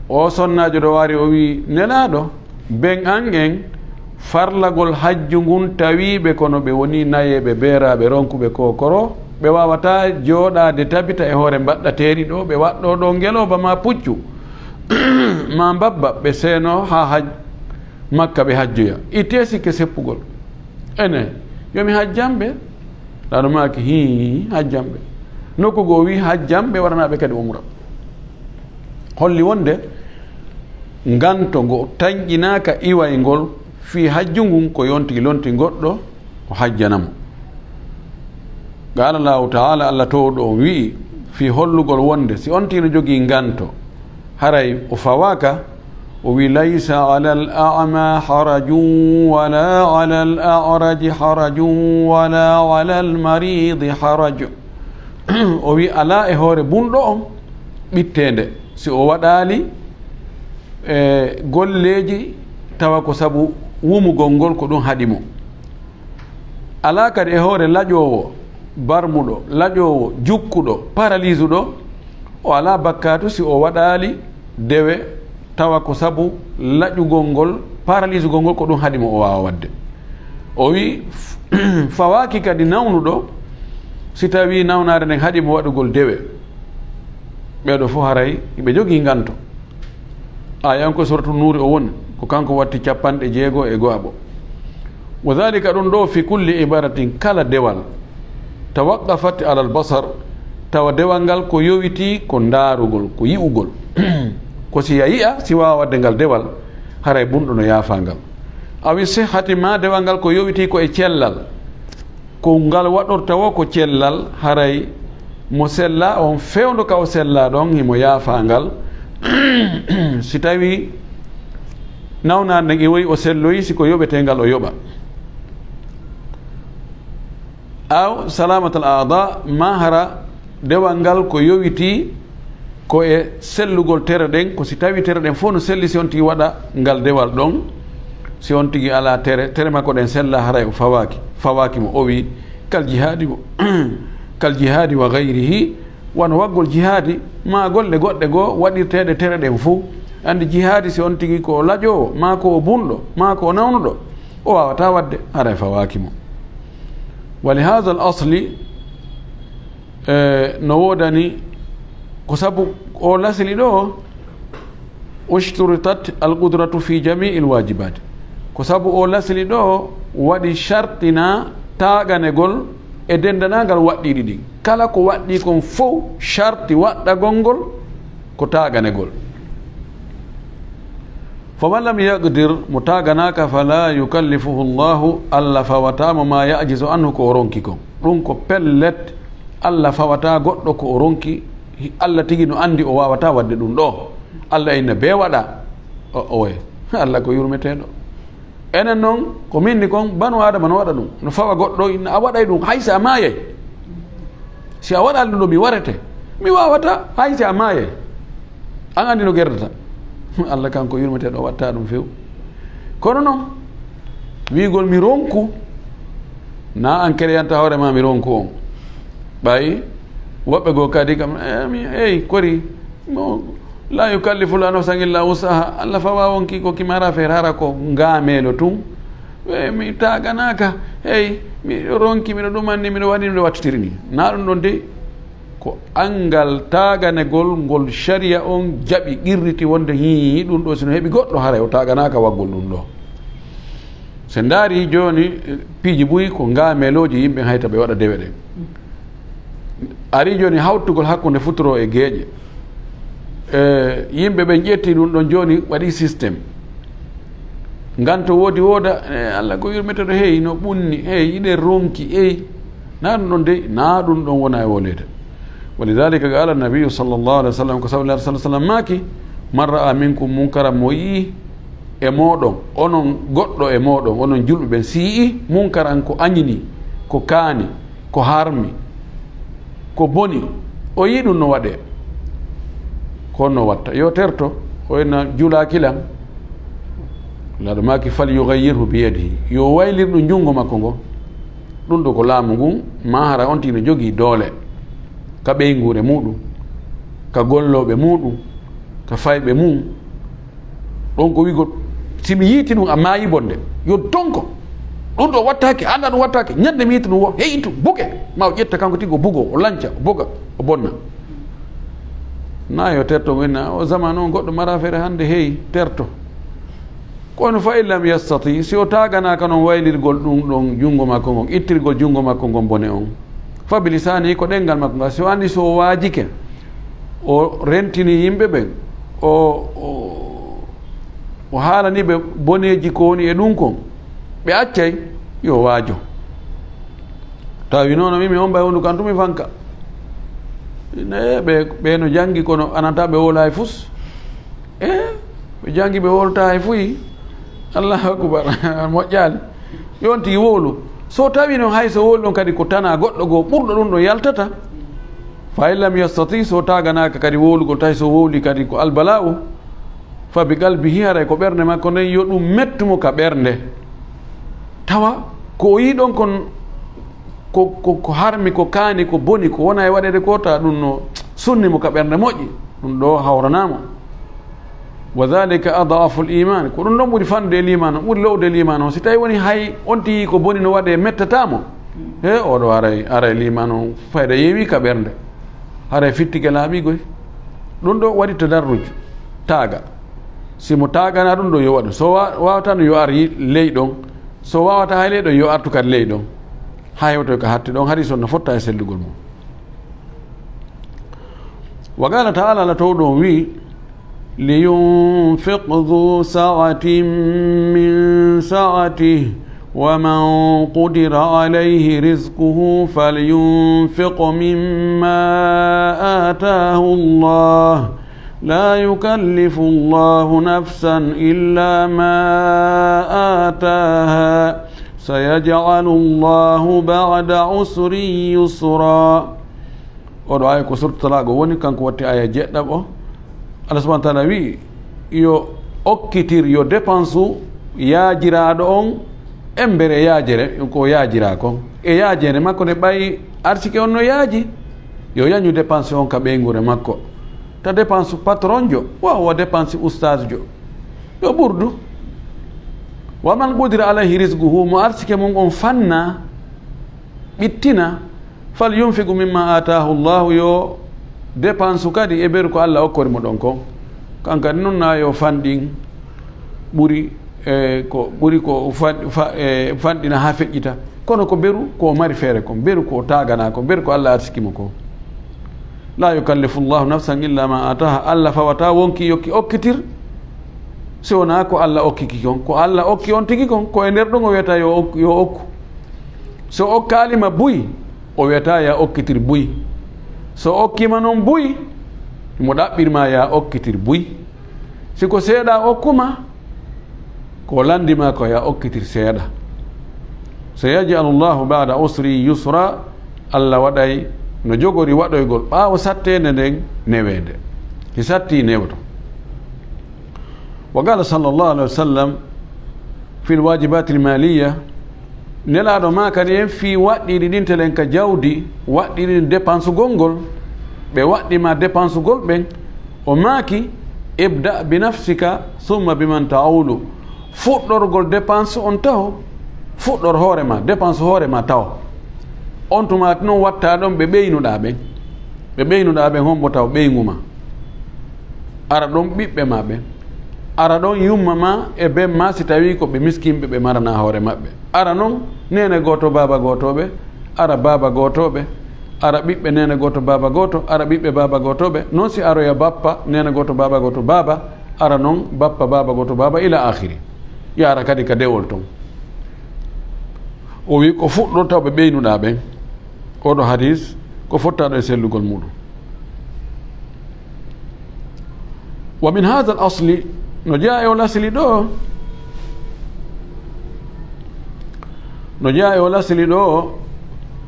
O sonnaajo ɗo wari, o wi: "Nelaaɗo, ben an en farlagol hajju ngun tawiiɓe kono ɓe woni nayeeɓe, beeraaɓe, ronkuɓe kookoro, ɓe waawataa jooɗaade tabita e hoore mbaɗɗateeri ɗo, ɓe waɗɗoo ɗo ngelooba maa puccu maa mbabba, ɓe seenoo haa haj-, Makka ɓe hajjoya. Ittee sikke seppugol. Ene, yo mi hajjan ɓe?" Nelaaɗo maaki: "Hii, hajjan ɓe." Nokku goo wi: "Hajjan ɓe, waɗanaa ɓe kadi umra." Holli wonde nganto ngo tanƴinaaka iwayngol fii hajju ngun ko yontigi lonti goɗɗo o hajjana mo. Qaala Allahu ta'ala, Allah toowɗo on wi'i, fii hollugol wonde si on tigi no jogii nganto, haray o fawaaka, o wi: "Laysa alal a'ma harajun wala alal a'raji harajun wala alal maridi haraj." O wi: "Alaa e hoore bunɗo on ɓitteende si o waɗaali, e, golleeji tawa ko sabu wumugol ngol ko ɗum haɗi mo. Alaa kadi e hoore laƴoowo, barmuɗo, laƴoowo, jukkuɗo, paralyseuɗo, o alaa bakkaatu si o waɗaali dewe tawa ko sabu laƴugol ngol, paralysugol ngol ko ɗum haɗi mo o waawa waɗde." O wi: "Fawaaki kadi nawnuɗo, si tawii nawnaare nden haɗi mo waɗugol dewe." Ɓee ɗoo fof haray iɓe jogii nganto. Aaya on ko Suratu Nuuri o woni, ko kanko watti capanɗe jeego e go'aɓo. "Wa dhalika", ɗum ɗoo, "fi kulli ibaratin", kala dewal, "tawaqqafat alal basar", tawa dewal ngal ko yowitii ko ndaarugol, ko yi'ugol. Ko si a yi'a, si waawa waɗde ngal dewal, haray bunɗo no yaafaa ngal. "Awi sihhati", maa dewal ngal ko yowitii ko e cellal, ko ngal waɗorta wo ko cellal, haray mo sella on fewndo ka o sella ɗon, himo yaafaa ngal. Si tawii nawnaande nden iwoyi, o selloyi, si ko yoɓeteengal o yoɓa. "Aw salamatal aada", maa hara dewal ngal ko yowitii ko e sellugol tere ɗen, ko si tawii tere ɗen fof no selli, si on tigi waɗa ngal dewal ɗon, si on tigi alaa tere, tere makko ɗen sella, haray o fawaaki, fawaaki mo. O wi: "Kal jihaadi wo-, kal jihaadi wa gayrihi", wano waggol jihaadi, maa golle goɗɗe goo waɗirteeɗe tere ɗen fof. Anndi jihaadi, si on tigi ko o laƴoowo, maa ko o bunɗo, maa ko o nawnuɗo, o waawataa waɗde, haray fawaaki mo. "Wa li haadal asli", e, no woodani, ko sabu o lasli ɗoo, "ushturitat al qudratu fi jami'il waajibaati." Ko sabu o lasli ɗoo waɗi shartina taaganegol e denndanangal waɗɗiiɗi ɗin. Kala ko waɗɗii kon fof, sharti waɗɗagol ngol ko taaganegol. "Faman lam yaqdir", mo taaganaaka, "fala yukallifuhu Allahu", Allah fawataa mo, "ma ya'jizu anhu", ko o ronki kon. Ɗum ko pellet, Allah fawataa goɗɗo ko o ronki, Allah tigi no anndi o waawataa waɗde ɗum ɗoo. Allah inna bee waɗa. O, oye, Allah ko yurmeteeɗo. Enen noon, ko min ni kon, banu Aadama no waɗa ɗum. No fawa goɗɗo, inna a waɗay ɗum, hay si a maayay. Si a waɗaali ɗum ɗoo, mi warete. Mi waawataa, hay si a maayay. An anndi no gerdata. Allah kanko yurmeteeɗo, o watta ɗum few. Kono noon, wiigol mi ronku, na an kereyanta hoore ma mi ronku on. Ɓay, woɓɓe goo kadi kam, eh, mi, ey, kori, mo, la yukallifu la nafsan illa wusaha. Allah fawa wonki ko ki mara feere, hara ko ngaameelo tun. Eh, mi taaganaaka, ey, miɗo ronki, miɗo ɗumanni, miɗo waɗi, miɗo wattitiri ni. Na ɗum ɗon de, ko anngal taaganegol ngol sharia on jaɓi, qirriti wonde hii, ɗum ɗo si no heɓi goɗɗo, haray o taaganaaka waggol ɗum ɗo. So ndaari jooni, eh, piiji buy ko ngaameelooji yimɓe hayta ɓe waɗa dewe ɗen. Ari jooni hawtugol hakkunde futuro e geeƴe. Eh, yimɓe ɓen ƴetti ɗum ɗon jooni waɗi système. Nganto woodi wooda, eh, Allah ko yurmeteɗo, hey, no ɓunni, hey, iɗen ronki, hey. Na ɗum ɗon dey, na ɗum ɗon wona e wolede. Walidhalika qala nabiyu sallallahu alaihi wasallam, ko sabu Nulaaɗo sallallahu alaihi wasallam maaki, man ra'a minkum munkara, mo yi'i e mooɗon, onon goɗɗo e mooɗon, onon julɓe ɓen, si yi'i munkaran, ko añini, ko kaani, ko harmi, ko boni, o yi'i ɗum no waɗee, ko honno watta? Yo terto, o inna julaaki lan. Nulaaɗo maaki, fal yughayyirhu bi yadihi, yo waylir ɗum junngo makko ngo. Ɗum ɗo ko laamu ngun, ma hara on tigi no jogii doole ka ɓeynguure muɗum, ka gollooɓe muɗum, ka fayɓe mum. Ɗon ko wi'ugol, si mi yiiti ɗum a maayi bonde, yo donko. Ɗum ɗo wattaake, annda ɗum wattaake. Ñande mi yiiti ɗum, wo heƴintu, buge. Ma o ƴetta kanko tigi, o bugo, o lanca, o boga, o bonna. Na yo terto mo inna, o zamanu on goɗɗo mara feere hannde, heyi, terto. Kono fa in lam yastati, si o taaganaaka non waylirgol ɗum ɗon junngo makko ngon, ittirgol junngo makko ngon bone on, fa bi lisaanihi, ko ɗenngal makko ngal. Si o anndi, si o waajike, o rentini yimɓe ɓen, o, o, o haalani ɓe boneeji ko woni e ɗum kon, ɓe accay, yo waajo. Tawi noon, mi, mi omba e hondu kan tumi fanka. Ne, ɓe, ɓe no janngi kono ananta ɓe wowlaay fus. E, ɓe janngi ɓe wowlata hay fuyi. Allahu akbar. Moƴƴaali. Yo on tigi wowlu. So tawi noon hay so wowli ɗon kadi ko tana goɗɗo goo ɓurɗo ɗum ɗon yaltata. Fa in lam yastati, so taaganaaka kadi wowlugol, tawi so wowli kadi ko albala'u. Fa bi qalbihi, haray ko ɓernde makko nden, yo ɗum mettu mo ka ɓernde. Tawa ko o yii ɗon kon, ko, ko, ko harmi, ko kaani, ko boni, ko wona e waɗeede ko, ta ɗum no sunni mo ka ɓernde moƴƴi, ɗum ɗo hawranaa mo. Wa dhalika ad'afu l-iman, ko ɗum ɗon ɓuri fannude e liimaan on, ɓuri lo'ude e liimaan on. Si tawi woni hay on tigi ko boni no waɗee, mettataa mo, he, oɗo haray, haray liimaan on fayda yeewi ka ɓernde. Haray fittike laaɓi goy. Ɗum ɗo waɗi tadarruj, taaga. Si mo taagana ɗum ɗo yo waɗu. So wa-, waawata no yo ar yi-, ley ɗon. So waawata hay ley ɗon, yo artu kadi ley ɗon. Haa hewtoy ka hatti ɗon, hadiis on no fotta e sellugol mum. Wa qala ta'ala, Alla towɗo on wi'i, liyunfiq dhu sa'atin min sa'atih, wa man qudira alayhi rizquhu falyunfiq mimma atahu Allah, la yukallifu Allahu nafsan illa ma ataha, sayaj'alu Allahu ba'da usrin yusra. Oɗo aaya ko suuratu Talaaqa woni, kanko watti aaya jeɗɗaɓo. Allah subhanahu wa ta'ala wi'i, yo okkitir, yo dépense u yaajiraaɗo on, embere yaajere, ko yaajiraa kon. E yaajeende makko nde ɓay arsike on no yaaji, yo yañu dépense on ka ɓeynguure makko. Ta dépense patron jo, wa, wa dépense ustaz jo. Yo ɓurdu. Wa man qudira alayhi rizquhu, mo arsike mum on fanna, ɓittina, fal yunfiqu mimma ataahu Allahu, yo dépense kadi e beru ko Allah okkori mo ɗon kon. Kan kadi non na yo fanɗin ɓuri, e, ko ɓuri ko fan-, fa-, e, fanɗina haa feƴƴita. Kono ko beru ko o mari feere kon, beru ko o taaganaa kon, beru ko Allah arsiki mo kon. La yukallifu Allahu nafsan illa ma ataaha. Allah fawataa wonkii yo ki okkitir, si wonaa ko Allah okkiki kon. Ko Allah okki on tigi kon, ko e nder ɗon o wiyata yo ok-, yo okku. So okkaali ma buy, o wiyata ya okkitir buy. So okkii ma non buy, mo ɗaɓɓir ma ya okkitir buy. Si ko seeɗa okku ma, ko lanndi ma ko ya okkitir seeɗa. Sayaj'alu Allahu ba'da usri yusra, Allah waɗay no jogori waɗoygol ɓaawo satteende nden neweende. Si satti newto. Wa qala sallallahu alaihi wasallam fil wajibati l-maliya, Nelaaɗo maakani en fii waɗɗiiɗi ɗin telen ka jawdi, waɗɗiiɗi ɗin dépensugol ngol, ɓe waɗɗi ma dépensugol ɓen, o maaki, ibda bi nafsika, thumma bi man ta'ulu. Fuɗɗorgol dépense on taho, fuɗɗor hoore ma, dépense hoore ma taho. On tuma non watta ɗon ɓe ɓeynuɗaa ɓen. Ɓe ɓeynuɗaa ɓen hombo taho ɓeyngu ma. Ara ɗon ɓiɓɓe ma ɓen. Ara ɗon yumma ma e ben ma si tawii ko ɓe miskinɓe ɓe maranaa hoore maɓɓe. Ara non neene gooto baaba gootooɓe, ara baaba gootooɓe, ara ɓiɓɓe neene gooto baaba gooto, ara ɓiɓɓe baaba gootooɓe. Non si aroya bappa neene gooto baaba gooto baaba, ara non bappa baaba gooto baaba ila aakhiri. Yaara kadi ka dewol ton. O wi'i ko fuɗɗorta ɓe ɓeynuɗaa ɓen. Oɗo hadiis ko fottaaɗo e sellugol muɗum. Wa min hadha al asli, no jeyaa e o lasli ɗo, no jeyaa e o lasli ɗo,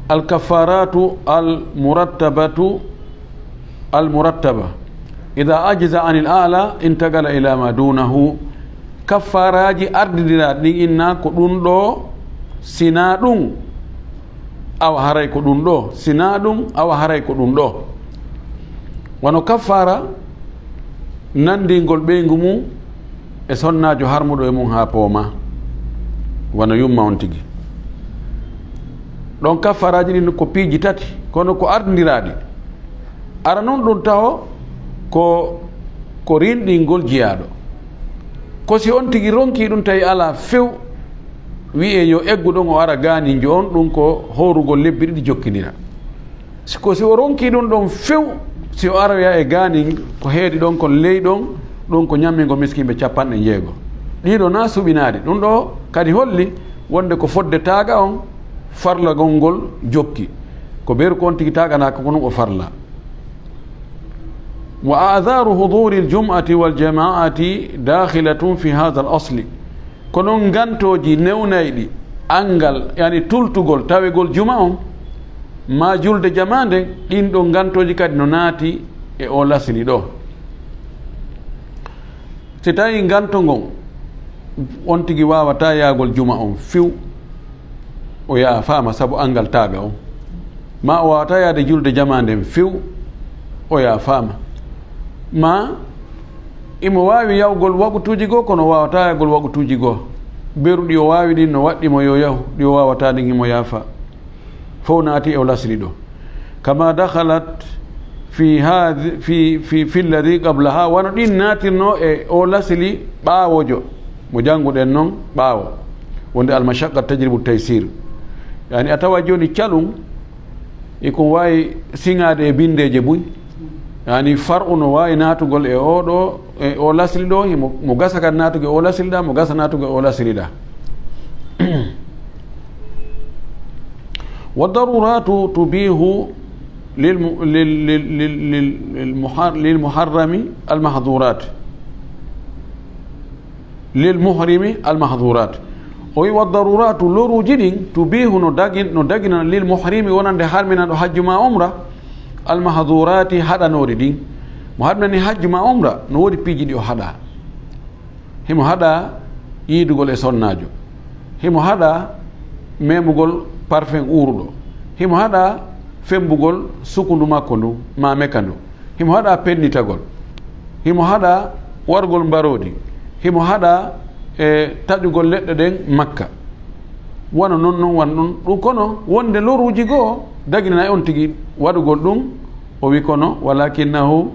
al kaffaratu al murattabatu al murattaba, idha ajiza anil a'la intaqala ila ma dunahu. Kaffaraaji ardindiraaɗi ɗin inna ko ɗum ɗo, sinaa ɗum, awa haray ko ɗum ɗo, sinaa ɗum, awa haray ko ɗum ɗo. Wano kaffara nandingol ɓeyngu mum e sonnaajo harmuɗo e mum haa pooma, wano yumma on tigi. Ɗon kaffaraaji ɗin ko piiji tati, kono ko ardindiraaɗi. Ara non ɗum taho ko, ko rinɗingol jiyaaɗo. Ko si on tigi ronki ɗum tawi alaa few, wi'e yo eggu ɗon o ara gaaninjo on, ɗum ko hoorugol lebbi ɗiɗi jokkindira. Si ko si o ronki ɗum ɗon few, si o aroya e gaanin ko heedi ɗon, kon ley ɗon, ɗum ko ñammingo miskinɓe capanɗe jeego. Ɗiɗo na suɓinaade. Ɗum ɗo kadi holli wonde ko fodde taaga on farlagol ngol jokki. Ko beru ko on tigi taaganaaka ko ɗum o farla. Wa a'dharu huduri al-jum'ati wal jama'ati dakhilatun fi hadha al-asli. Kono ngantooji newnayɗi anngal, yani tultugol, tawegol juma on, ma julde jamaa nden, ɗin ɗon ngantooji kadi no naati e o lasli ɗo. Si tawi nganto ngon, on tigi waawata yaagol juma on few, o yaafaama sabu anngal taaga on. Ma o waawata yaade julde jamaa nden few, o yaafaama. Ma imo waawi yawgol waqutuuji goo, kono o waawata yawgol waqutuuji goo. Beru ɗi o waawi ɗin no waɗɗi mo yo yahu, ɗi o waawataa ɗin imo yaafa. Fow naati e o lasli ɗo. Kama dakhalat fi hadhi, fi, fi, fi alladhi qablaha, wano ɗin naatirno e o lasli ɓaawojo, mo jannguɗen non ɓaawo. Wonde al mashaqqa tajlibu taysir. Yani a tawa jooni calun, e ko waawi siŋaade e binndeeje buy. Yani far'u no waawi naatugol e o ɗo, e o lasli ɗo, himo, mo gasa kadi naatugol e o lasli ɗa, mo gasa naatugol e o lasli ɗa. Wa daruratu tubihu lil mu-, lil, lil, lil, lil, lil muhar-, lil muharrami al mahdhurat. Lil muhrimi al mahdhurat. O wi wa daruratu, loruuji ɗin, tubihu, no dagin-, no dagina lil muhrimi, wonande harminanɗo hajju ma umra, al mahdhurati, haɗanoori ɗin. Mo harminani hajju ma umra, no woodi piiji ɗi o haɗa. Himo haɗa yiidugol e sonnaajo. Himo haɗa memugol parfum uuruɗo. Himo haɗa fembugol sukundu makko ndu, ma meka ndu. Himo haɗa pennitagol. Himo haɗa wargol mbaroodi. Himo haɗa, e, taƴugol leɗɗe ɗen Makka. Wano non non, wano ɗum. Ɗum kono wonde loruuji goo daginana e on tigi waɗugol ɗum, o wi kono, walakinnahu,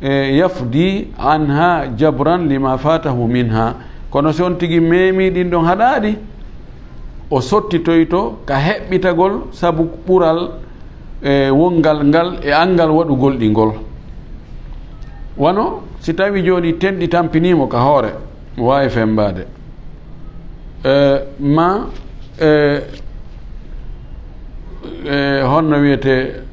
e, yafdi anha jabran lima fatahu minha. Kono si on tigi meemi ɗin ɗon haɗaaɗi, o sottitoyto ka heɓɓitagol sabu ɓural, e, wongal ngal e anngal waɗugol ɗi ngol. Wano si tawi jooni tenɗi tampiniimo ka hoore, mo waawi fembaade. E, ma, e, e, honno wiyete,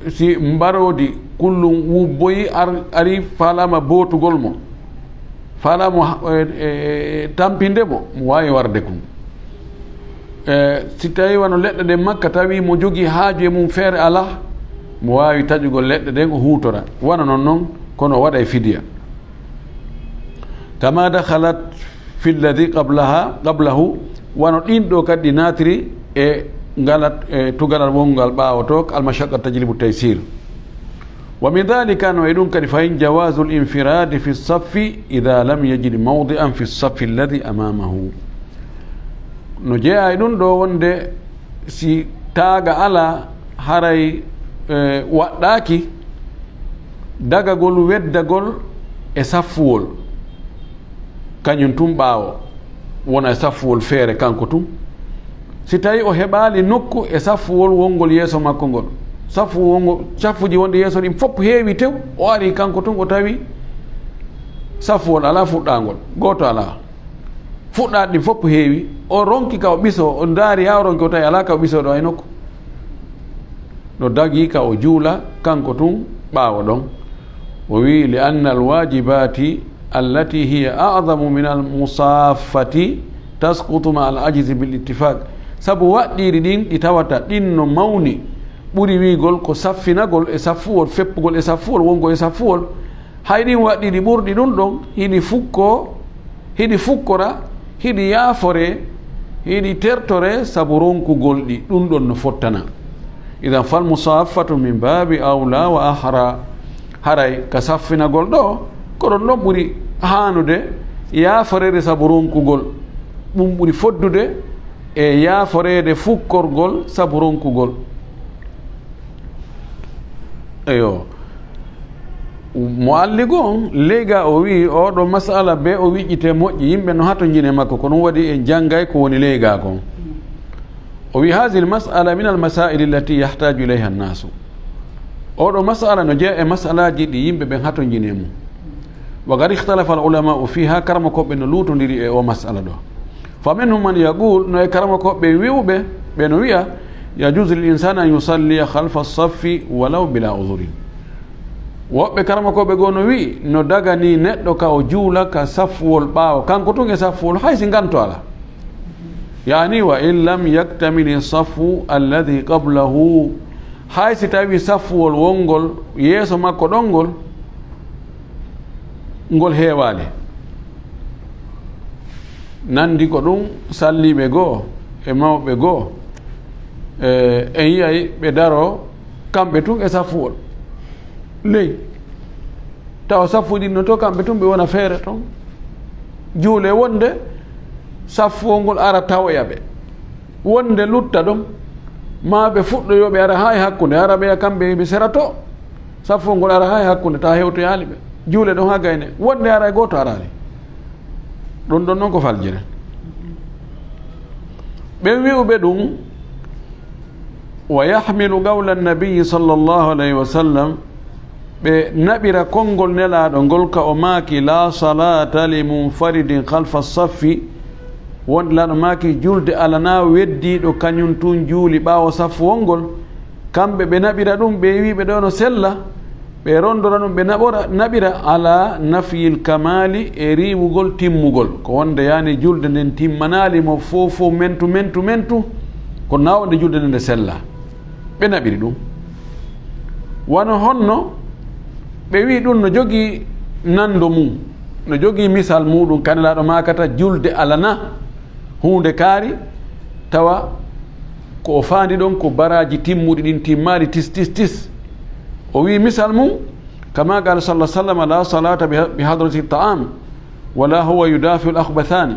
e, si mbaroodi kullum wubboyi ar-, ari faalaama bootugol mo, faalaama, e, e, tampinde mo, mo waawi warde kun. E, si tawi wano leɗɗe ɗen Makka, tawi mo jogii haaju e mum feere alaa, mo waawi taƴugol leɗɗe ɗen o huutora. Wano non non, kono o waɗa e fidiya. Kama dakhalat fi alladhi qablaha, qablahu, wano ɗin ɗo kadi ɗi naatiri e ngalat, e tugalal wongal ɓaawo to, al mashaqqa tajlibu taysir. Wa min dhalika, no e ɗum kadi fayin, jawazul infiradi fi saffi idha lam yajid mawdi'an fi saffi alladhi amamahu. No jeyaa e ɗum ɗo wonde si taaga alaa, haray, e, waɗɗaaki dagagol, weddagol e saffuwol, kañum tun ɓaawo, wona e saffuwol feere kanko tun. Si tawi o heɓaali nokku e saffuwol wongol yeeso makko ngol, saffu wongo-, saffuji wonɗi yeeso ɗin fof heewi tew, o ari kanko tun, o tawi saffuwol alaa fuɗɗaangol, gooto alaa. Fuɗɗaaɗi ɗin fof heewi, o ronki ka o ɓisoo, o ndaari haa o ronki, o tawi alaa ka o ɓisoo ɗo hay nokku. No dagi ka o juula, kanko tun ɓaawo ɗon. O wi, li anna al wajibati allati hiya a'zamu min al musaffati tasqutu ma al ajizi bil ittifaq. Sabu waɗɗiiɗi ɗin ɗi tawata ɗin no mawni ɓuri wiigol ko saffinagol e saffuwol, feppugol e saffuwol, wongol e saffuwol. Hay ɗin waɗɗiiɗi ɓurɗi ɗum ɗon, hiɗi fukko, hiɗi fukkora, hiɗi yaafore, hiɗi tertore sabu ronkugol ɗi, ɗum ɗon no fottana. Idan fal musaffatu min babi awla wa ahra. Haray ka saffinagol ɗo, ko ɗon ɗon ɓuri haanude yaaforeede sabu ronkugol. Ɗum ɓuri foddude e yaaforeede fukkorgol sabu ronkugol. Eyo. Mo alligo on, leyga o wi, oɗo masala be o wiƴƴite moƴƴi, yimɓe no hatonjine makko, ko ɗum waɗi en janngay ko woni leyga kon. O wi, hadhihi al mas'ala min al masail allati yahtaju ilayha an-nasu. Oɗo masala no jeya e masalaji ɗi yimɓe ɓen hatonjine mum. Wa qad ikhtalafa al ulama'u fiha, karama koɓe no luutondiri e o masala ɗo. Fa minhum man yaqul, no e karama koɓe wi'uɓe, ɓe no wi'a, yajuzu lil insani an yusalliya khalfa as-saffi walaw bila udhurin. Woɓɓe karama koɓe goo no wi'i, no dagani neɗɗo ka o juula ka saffuwol ɓaawo, kanko tun e saffuwol, hay si nganto ala. Yani, wa in lam yaktamili saffu alladhi qablahu, hay si tawi saffuwol wongol yeeso makko ɗon ngol, ngol heewaali. Nandi ko ɗum salliiɓe goo e mawɓe goo, e, en yi'ay ɓe daroo kamɓe tun e saffuwol ley. Tawa saffuɗi no to kamɓe tun ɓe wona feere ton. Juule wonde saffuwol ngol ara tawoya ɓe. Wonde lutta ɗon, maa ɓe fuɗɗo yo ɓe ara haa e hakkunde, ara ɓe kamɓe ɓe sera to. Saffuwol ngol ara haa e hakkunde, tawa hewtoyaali ɓe. Juule ɗon haa gayne. Wonde ara e gooto araali. Ɗum ɗon non ko faljere. Ɓen wi'uɓe ɗum, wa yahmilu qawla an-nabiyyi sallallahu alayhi wa sallam, ɓe naɓira konngol Nelaaɗo ngol ka o maaki, la salata li munfaridin khalfa saffi, wonde Nelaaɗo maaki julde alanaa weddiiɗo kañum tun juuli ɓaawo saffuwol ngol. Kamɓe ɓe naɓira ɗum, ɓe wi'uɓe ɗo no sella, ɓe rondora ɗum, ɓe naɓora, naɓira ala nafyil kamali, e riiwugol timmugol. Ko wonde yani julde nden timmanaali mo fow fow mentu, mentu, mentu, ko nawde julde nden nde sella. Ɓe naɓiri ɗum. Wano honno ɓe wi'i ɗum no jogii nando mum, no jogii misal muɗum, ka Nelaaɗo maakata julde alana huunde kaari, tawa ko o faandi ɗon ko baraaji timmuɗi ɗin timmaali tis, tis, tis. O wi'i misal mum, kama qala sallallahu alaihi wasallam, la salata bi, bi hadrati ta'am, wala huwa yudafi'u al-akhbathani.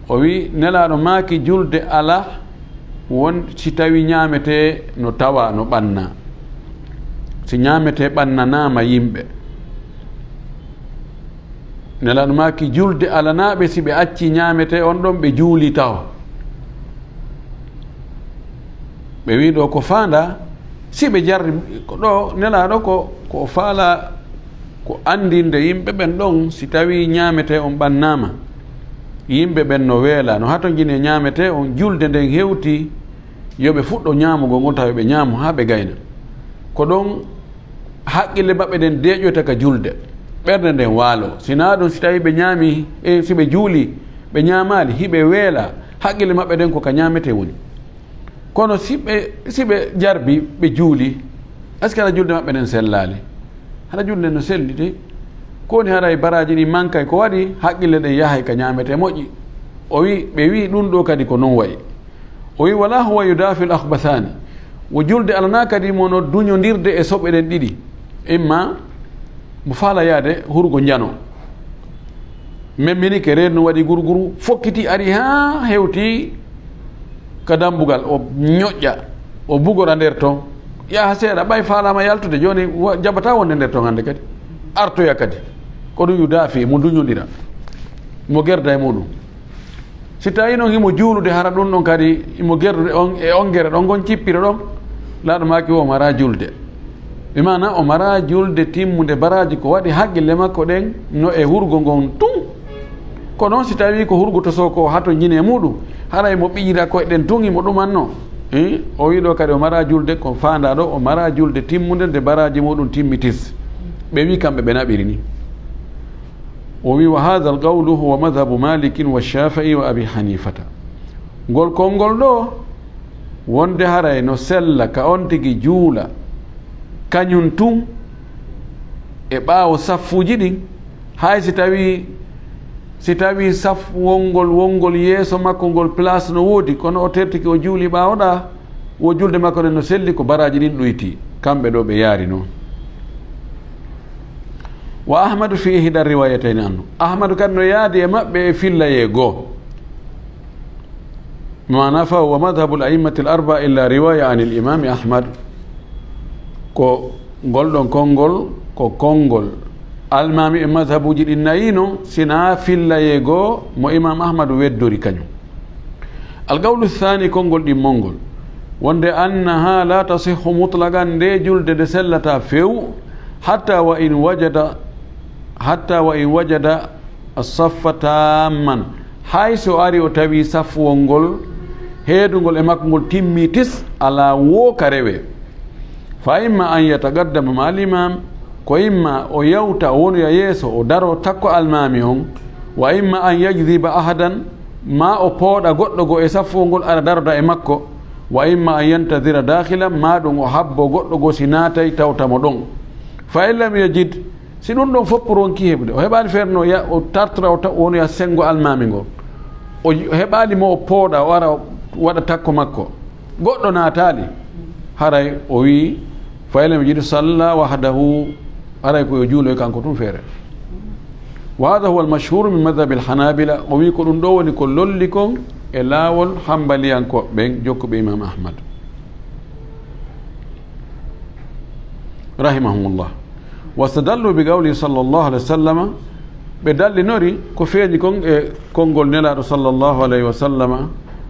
O wi, Nelaaɗo maaki, julde alaa won si tawi ñaametee no tawa no ɓanna. Si ñaametee ɓannanaama yimɓe. Nelaaɗo maaki, julde alanaaɓe si ɓe acci ñaametee on ɗon ɓe juuli taho. Ɓe wi ɗo ko faanda, si ɓe jarri, ko ɗo Nelaaɗo ko, ko o faala ko anndinde yimɓe ɓen ɗon, si tawi ñaametee on ɓannaama, yimɓe ɓen no weela, no hatonjine ñaametee on, julde nden hewti, yo ɓe fuɗɗo ñaamugol ngol, tawa yo ɓe ñaamu haa ɓe gayna. Ko ɗon haqqille maɓɓe ɗen deeƴoyta ka julde, ɓernde nden waalo. Si naa ɗum, si tawi ɓe ñaami, e si ɓe juuli, ɓe ñaamaali, hiɓe weela, haqqille maɓɓe ɗen ko ka ñaametee woni. Kono si ɓe, si ɓe jarbi, ɓe juuli, est-ce que hara julde maɓɓe nden sellaali? Hara julde nden no selli de. Ko woni haray baraaji ɗin mankay, ko waɗi haqqille ɗen yahay ka ñaametee moƴƴi? O wi, ɓe wi ɗum ɗo kadi ko non wayi. O wi, wala huwa yudafi'u al-akhbathani. Wo julde alanaa kadi mo no duñondirde e soɓe ɗen ɗiɗi. Imma mo faala yaade hurugo njano. Memminike, reendu waɗi gurguru, fokkiti ari haa hewti ka dambugal, o ñoƴƴa, o bugora nder ton. Yaha seeɗa, ɓay faalaama yaltude, jooni wa-, jaɓataa wonde nder ton hannde kadi. Artoya kadi. Ko ɗum yudafi, mo duñondira. Mo gerda e muɗum. Si tawii noon himo juulude, hara ɗum ɗon kadi himo gerdude on e ongere ɗon, ngon cippiro ɗon, Nelaaɗo maaki o maraa julde. Bi maana o maraa julde timmunde, baraaji ko waɗi haqqille makko ɗen no e hurgo ngon tun. Ko noon si tawii ko hurgoto so ko hatonjine muɗum, haray mo ɓiƴira koyɗe ɗen tun himo ɗumanno. Eh, o wi ɗo kadi o maraa julde, ko faandaa ɗo, o maraa julde timmunde nde baraaji muɗum timmitis. Ɓe wi kamɓe ɓe naɓiri ni. O wi, "Wa hadha al-qawlu huwa madhhabu Malikin wa Shafi'i wa Abi Hanifata." Ngol konngol ɗo, wonde haray no sella ka on tigi juula, kañum tun e ɓaawo saffuuji ɗin, hay si tawi, si tawi saffu wonngol, wonngol yeeso makko ngol place no woodi, kono o tertiki o juuli ɓaawo ɗa, wo julde makko nden no selli, ko baraaji ɗin ɗoyti, kamɓe ɗo ɓe yaari non. Wa Ahmadu fi ihda riwayatayni anhu. Ahmadu kadi no yaadi e maɓɓe e fillayee goo. Maana fa wa madhhabu al-a'immati al-arba'a illa riwaya an al-imami Ahmad. Ko ngol ɗon konngol, ko konngol almaami e madhhabuuji ɗin nayi non, sinaa fillayee goo mo Imam Ahmadu weddori kañum. Al-qawlu thani, konngol ɗimmol ngol, wonde annaha la tasihhu mutlaqan, nde julde nde sellataa few, hatta wa in wajada, hatta wa in wajada as-saffa tamman, hay so ari o tawi saffuwol ngol, heedungol e makko ngol timmi tis, alaa woo ka rewee. Fa imma an yataqaddama ma al-imam, ko imma o yawta, o wonoya yeeso, o daro takko almaami on, wa imma an yajziba ahadan, ma o pooɗa goɗɗo goo e saffuwol ngol ara daroda e makko, wa imma an yantadira dakhilan, ma ɗum o habbo goɗɗo goo si naatay tawta mo ɗon. Fa in lam yajid, si ɗum ɗon fof ronkii heɓude, o heɓaali feere no ya-, o tartora, o ta-, o wonoya senngo almaami ngoo. O j-, o heɓaali mo o pooɗa, o ara o waɗa takko makko. Goɗɗo naataali. Haray o wi'i, "Fa in lam yajid salla wahdahu." Haray ko yo juuloy kanko tun feere. Wa hadha huwa al-mashhur min madhhab al-Hanabila. O wi'i ko ɗum ɗo woni ko lolli kon e laawol Hanbaliyankooɓe ɓen jokkuɓe Imam Ahmad. Rahimahumullah. Wastadallu bi qawli sallallahu alayhi wa sallama, ɓe dallinori ko feeñi kon e konngol Nelaaɗo sallallahu alayhi wa sallama,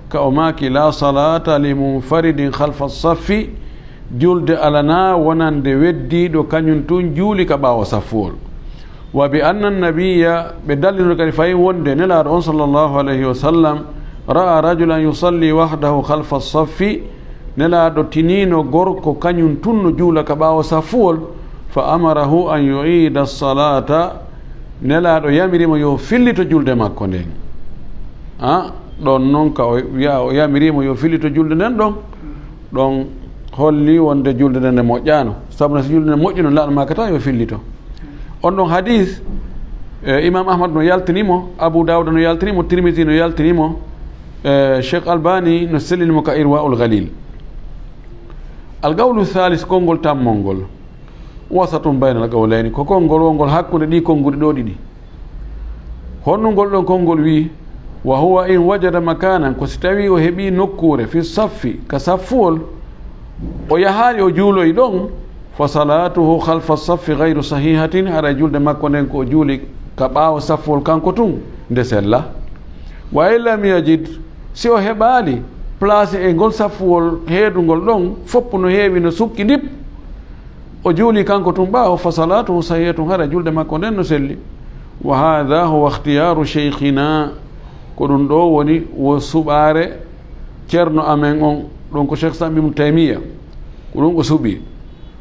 ka o maaki, "La salata li munfaridin khalfa saffi," julde alanaa wonande weddiiɗo kañum tun juuli ka ɓaawo saffuwol. Wa bi anna nabiyya, ɓe dallinori kadi fayin wonde Nelaaɗo on sallallahu alayhi wa sallam, ra'a rajulan yusalli wahdahu khalfa saffi, Nelaaɗo tiniino gorko kañum tun no juula ka ɓaawo saffuwol, fa amarahu an yu'ida salata, Nelaaɗo yamiri mo yo fillito julde makko nden. A, ɗon non ka o wi'a o yamiri mo yo fillito julde nden ɗon, ɗon holli wonde julde nden nde moƴƴaano. Sabu no si julde nden moƴƴuno, Nelaaɗo maakata yo fillito. On ɗon hadis, eh, Imam Ahmad no yaltini mo, Abu Dawuda no yaltini mo, Tirmisi no yaltini mo, eh, Cheikh Albani no sellini mo ka Irwaul Ghalil. Al qawlu thalis, konngol tammol ngol. Wasatun bayna al qawlayni, ko konngol wongol hakkunde ɗii konnguɗi ɗoo ɗiɗi. Honno ngol ɗon konngol wi'i, "Wa huwa in wajada makanan," ko si tawii o heɓii nokkuure, "fi saffi," ka saffuwol, o yahaali o juuloyi ɗon, "fa salatuhu khalfa saffi ghayru sahihatin," haray julde makko nden ko o juuli ka ɓaawo saffuwol kanko tun, nde sella. "Wa in lam yajid," si o heɓaali place e ngol saffuwol heedungol ɗon, foppu no heewi no sukki ndip, o juuli kanko tun ɓaawo, "fa salatuhu sahihatun," hara julde makko nden no selli. Wa hadha huwa ikhtiyaru shaykhina, ko ɗum ɗo woni wo suɓaare ceerno amen on, ɗum ko Cheikh Islam Ibn Taymiya, ko ɗum o suɓi.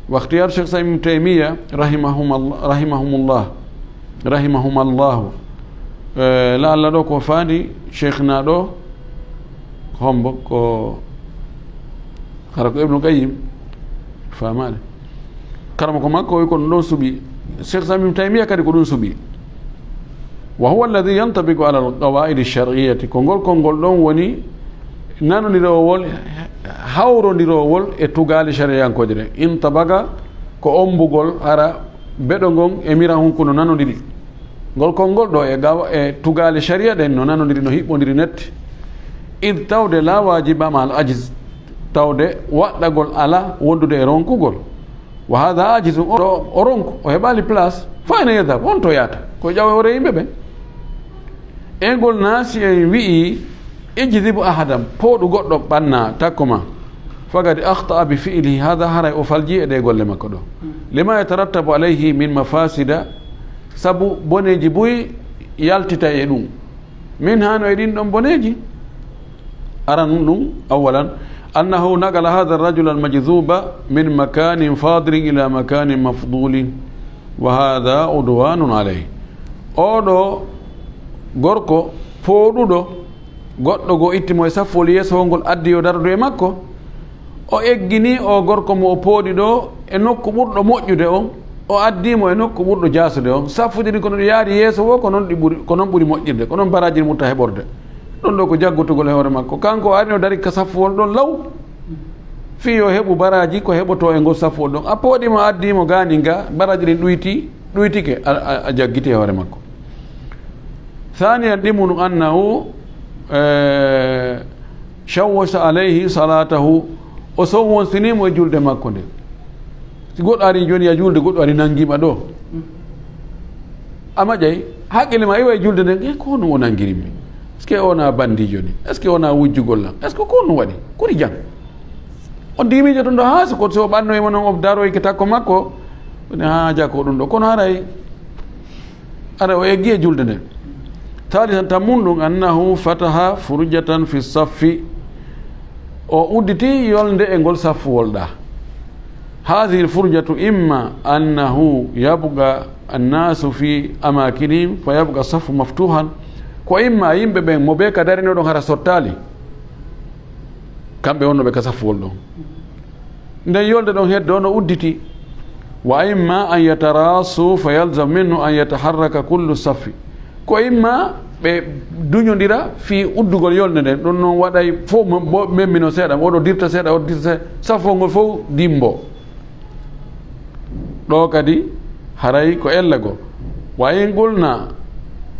Wa ikhtiyaru Cheikh Islam Ibn Taymiya rahimahumullah, rahimahumullah, rahimahumallahu. Eh, la Allah ɗo ko faandi Cheikh na ɗo, hombo ko, hara ko Ibnu Qayyim, faamaade. Karamoko makko o wi ko ɗum ɗon suɓi. Cheikh Islam Ibn Taymiya kadi ko ɗum suɓi. Wa huwa alladhi yantabiqu ala al-qawaid ash-shar'iyyati. Ko ngol konngol ɗon woni nanondiroowol, hawrondiroowol e tugaale shariyankooje ɗen. Intabaqa ko ombugol hara beɗo ngon e mira hunku no nanondiri. Ngol konngol ɗo e gawa-, e tugaale shariya ɗen no nanondiri, no hiɓɓondiri nette. Id tawde la wajiba ma al ajiz. Tawde waɗɗagol ala wondude e ronkugol. Wa hadha ajizun, o, o ronku, o heɓaali place. Fa ayna yadhhab, on to yaata? Ko ƴawa hoore yimɓe ɓen. E ngol naasi en wi'i, "Ijzibu ahadan, pooɗu goɗɗo ɓanna takko ma." Faqad akhta'a bi fi'lihi hadha, haray o falji e ɗe golle makko ɗo. Lima yatarattabu alayhi min mafasida, sabu boneeji buy yaltita e ɗum. Min hano e ɗin ɗon boneeji. Aran ɗum, awwalan, annahu naqala hadha ar-rajul al-majzuba min makanin fadilin ila makanin mafdulin. Wa hada udwanun alayhi. Oɗo gorko pooɗuɗo, goɗɗo goo itti mo e saffuwol yeesowol ngol, addi yo darodo e makko. O eggini o gorko mo o pooɗi ɗo e nokku ɓurɗo moƴƴude on, o addi mo e nokku ɓurɗo jaasude on. Saffuji ɗin ko no ɗi yaari yeeso woo, ko non ɗi ɓuri, ko non ɓuri moƴƴirde, ko non baraaji ɗin ɓurta heɓorde. Ɗon ɗo ko jaggotugol e hoore makko. Kanko o ari no dari ka saffuwol ɗon law, fii yo heɓu baraaji ko heɓotoo e ngol saffuwol ɗon. A pooɗi mo, a addi mo gaanin ga, baraaji ɗin ɗuyti, ɗuytike, a, a, a jaggiti e hoore makko. Thaniyan, ɗimunu annahu, eh, shawwasha alayhi salatahu, o sowwonsini mo e julde makko nden. Si goɗɗo ari jooni a julde, goɗɗo ari nangi ma ɗo. A maƴay, haqqille ma iwa e julde nden, "Eh, ko honɗum o nangirimmi? Est-ce que o na bandiijo ni? Est-ce que o na wujjugol lan? Est-ce que ko honɗum waɗi? Koni jam?" On dii miijoto ɗon ɗo haa so ko, so o ɓannoyi mo non, o daroyi ke takko makko. Woni, "Haa jako ɗum ɗo." Kono haray, haray o eggi e julde nden. Thalithan, tammun ɗum, annahu fataha furjatan fi saffi. O udditi yolnde e ngol saffuwol ɗa. Hadhihi al-furjatu imma annahu yabqa an-nasu fi amakinihim fa yabqa saffu maftuhan. Ko imma yimɓe ɓen mo ɓe ka darino ɗon hara sottaali. Kamɓe wonno ɓe ka saffuwol ɗon. Nden yolde ɗon heddo no udditi. Wa imma an yatarasu fa yalzam minhu an yataharraka kullu saffi. Ko imma ɓe duñondira fii uddugol yolnde nden. Ɗum noon waɗay fof mo-, mo-, memmino seeɗa, oɗo dirta seeɗa, oɗo dirta seeɗa, safo ngol fof dimbo. Ɗo kadi haray ko ella goo. Wa in qulna,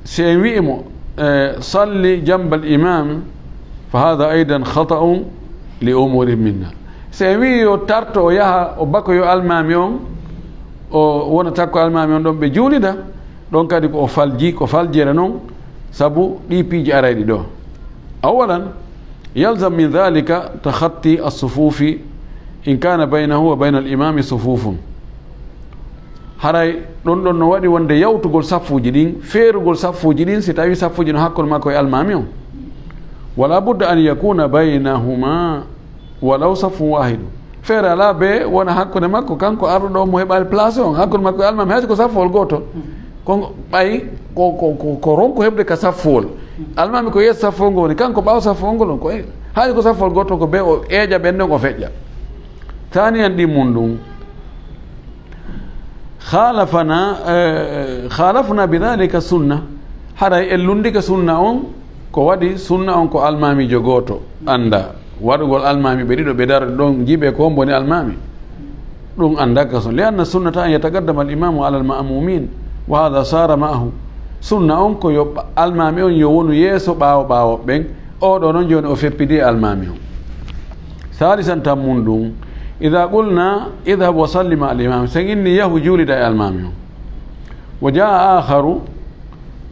si en wi'i mo, eh, "Salli jambal imam," fa hada aidan khata'un li umurin minna. Si en wi'i yo tarto, o yaha, o bako yo almaami on, o wona takko almaami on ɗon ɓe juulida, ɗon kadi ko o falji, ko faljere non, sabu ɗi piiji arayɗi ɗo. Awalan, yalzam min dhalika takhatti as-sufufi in kana baynahu wa bayna al-imami sufufun. Haray ɗon ɗon no waɗi wonde yawtugol saffuuji ɗin, feerugol saffuuji ɗin, si tawi saffuuji no hakkunde makko e almaami on. Wala budda an yakuna baynahuma walaw saffun wahidu. Feere alaa bee wona hakkunde makko, kanko arɗo ɗo mo heɓaali place on, hakkunde makko e almaami, hay so ko saffuwol gooto. Ko ɓay ko, ko, ko, ko ronku heɓde ka saffuwol. Almaami ko yeeso saffuwol ngol woni, kanko ɓaawo saffuwol ngol on, ko e, hay ko saffuwol gooto, ko bee o eeƴa ɓen ɗon o feƴƴa. Thaniyan ɗimmun ɗum. Khalafana, eh, khalafna bidhalika sunna. Haray en lunndike sunna on, ko waɗi sunna on ko almaamiijo gooto annda. Waɗugol almaami ɓe ɗiɗo ɓe daro ɗon jiiɓe ko hombo woni almaami. Ɗum annda ka sunna. Li anna sunnata an yataqaddama al imamu ala al ma'mumin. Wa hadha sara ma'ahu. Sunna on ko yo ɓa-, almaami on yo wonu yeeso ɓaawo ɓaawo ɓen. Oɗo non jooni o feppidi e almaami on. Thalisan tammun ɗum, idha qulna idhhab wa salli ma al imam, sen inni yahu juulida e almaami on. Wa jaa akharu,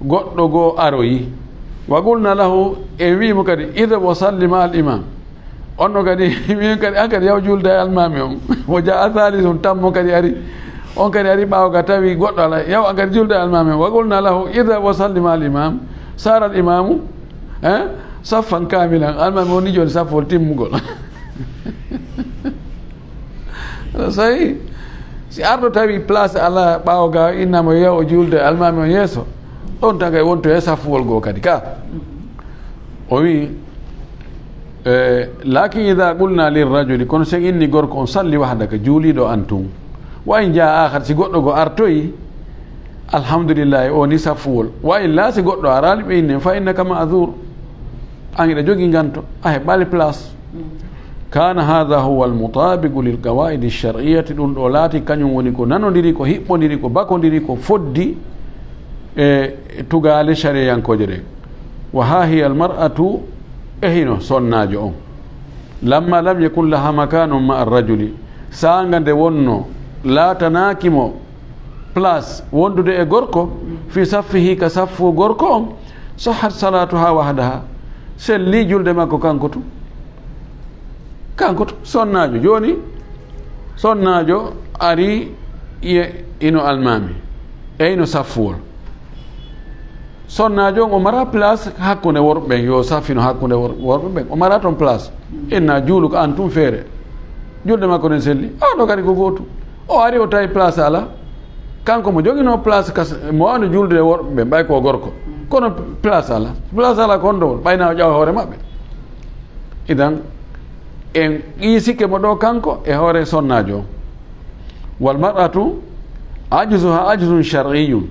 goɗɗo goo aroyi. Wa qulna lahu, en wi'i mo kadi, idhhab wa salli ma al imam. On no kadi, min kadi, an kadi yahu juulida e almaami on. Wa jaa thalisun, tammo kadi ari. On kadi ari ɓaawo ga tawi goɗɗo ala, yahu an kadi juulida e almaami on. Wa qulna lahu, idhhab wa salli ma al imam. Sara al imamu, eh, saffan kamilan. Almaami woni jooni saffol timmugol. Sahi, si arɗo tawi place ala ɓaawo ga, innama yo yahu o juulda e almaami on yeeso, on tagay wonto e saffuwol goo kadi ka. O wi, eh, lakin idha qulna lirrajuli, kono sen inni gorko on, "Salli wahdaka, juuliɗo an tun." Wa in jaa akhar, si goɗɗo goo artoyi, alhamdulillahi, o ni saffuwol. Wa illa, si goɗɗo araali, ɓe inni, "Fa innaka ma'dhur." An hiɗa jogii nganto, a heɓaali place. Kana hadha huwa al-mutabiqu lil qawaidi shar'iyyati, ɗum ɗo laati kañum woni ko nanondiri, ko hiɓɓondiri, ko bakondiri, ko foddi e tugaale shariyankooje ɗen. Wa ha hiya al-mar'atu, e hino sonnaajo on. Lamma lam yakun laha makanun ma'a ar-rajuli, saanga nde wonno laatanaaki mo place wondude e gorko, fi saffihi, ka saffu gorko on, sahhat salatuha wahdaha, selli julde makko kanko tun. Kanko tun, sonnaajo. Jooni, sonnaajo ari ye ino almaami, e ino saffuwol. Sonnaajo on o mara place hakkunde worɓe ɓen, yo saffino hakkunde wor-, worɓe ɓen. O mara ton place. Inna juulu ko an tun feere. Julde makko ɗen selli. A ɗo kadi ko gootu. O ari o tawi place ala. Kanko mo joginoo place kas, mo waawno julde worɓe ɓen, ɓay ko gorko. Kono place alaa. Place alaa ko honɗo woni? Ɓay na o ƴawa hoore maɓɓe. Idan, en qiisike mo ɗo kanko e hoore sonnaajo on. Wal mar'atu ajzuha ajzun shar'iyyun.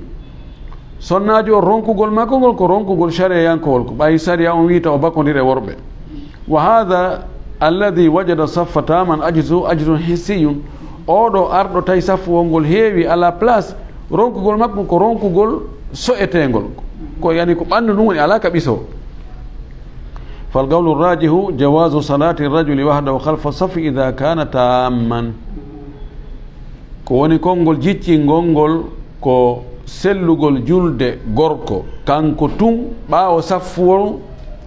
Sonnaajo on ronkugol makko ngol ko ronkugol shariyankowol, ko ɓay sariya on wiita o bakondire worɓe. Wa hadha alladhi wajada saffa taman ajzu ajzun hissiyyun. Oɗo arɗo tawi saffuwol ngol heewi ala place, ronkugol makko ko ronkugol so'etengol. Ko yani ko ɓandu ndun woni ala ka ɓiso. Fal qawlu rajihu jawazu salati rajuli wahdahu khalfa saffi idha kana tamman. Ko woni konngol jiccingol ngol ko sellugol julde gorko, kanko tun ɓaawo saffuwol,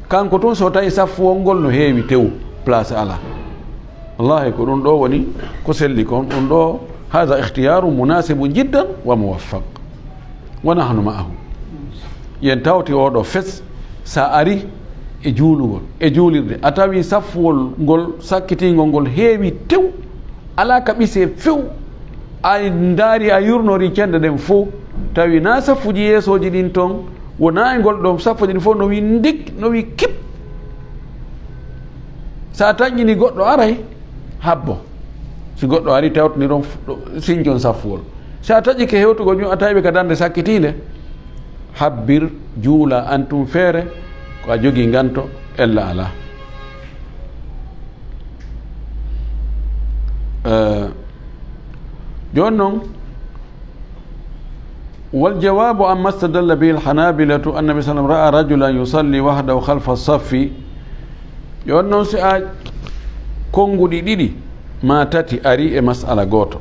kanko tun so tawi saffuwol ngol no heewi tew, place alaa. Wallahi ko ɗun ɗo woni ko selli kon, ɗun ɗo, hadha ikhtiyaru munasibun jiddan wa muwaffaq. Wa nahnu ma'ahu. Yen tawti oɗo fes, sa ari e juulugol, e juulirde, a tawi saffuwol ngol sakkitingol ngol heewi tew, alaa ka ɓisee few, a ndaari, a yurnori cenɗe ɗen fow, tawi na saffuji yeesooji ɗin ton, wona e ngol ɗon, saffuji ɗin fow no wi ndik, no wi kip. Sa taƴƴini goɗɗo aray, habbo. Si goɗɗo ari tawtini ɗon f-, ɗo, sinjon saffuwol. Si a taƴike hewtugol jun, a tawi ɓe ka darnde sakkitiinde, habbir, juula, an tun feere, ko a jogii nganto, ella alaa. Eh, jooni non, wal jawabu amma stadalla bihi al-hanabilatu anna Nabi sallam ra'a rajulan yusalli wahdahu khalfa saffi. Jooni non, si a konnguɗi ɗiɗi maa tati ari e mas'ala gooto,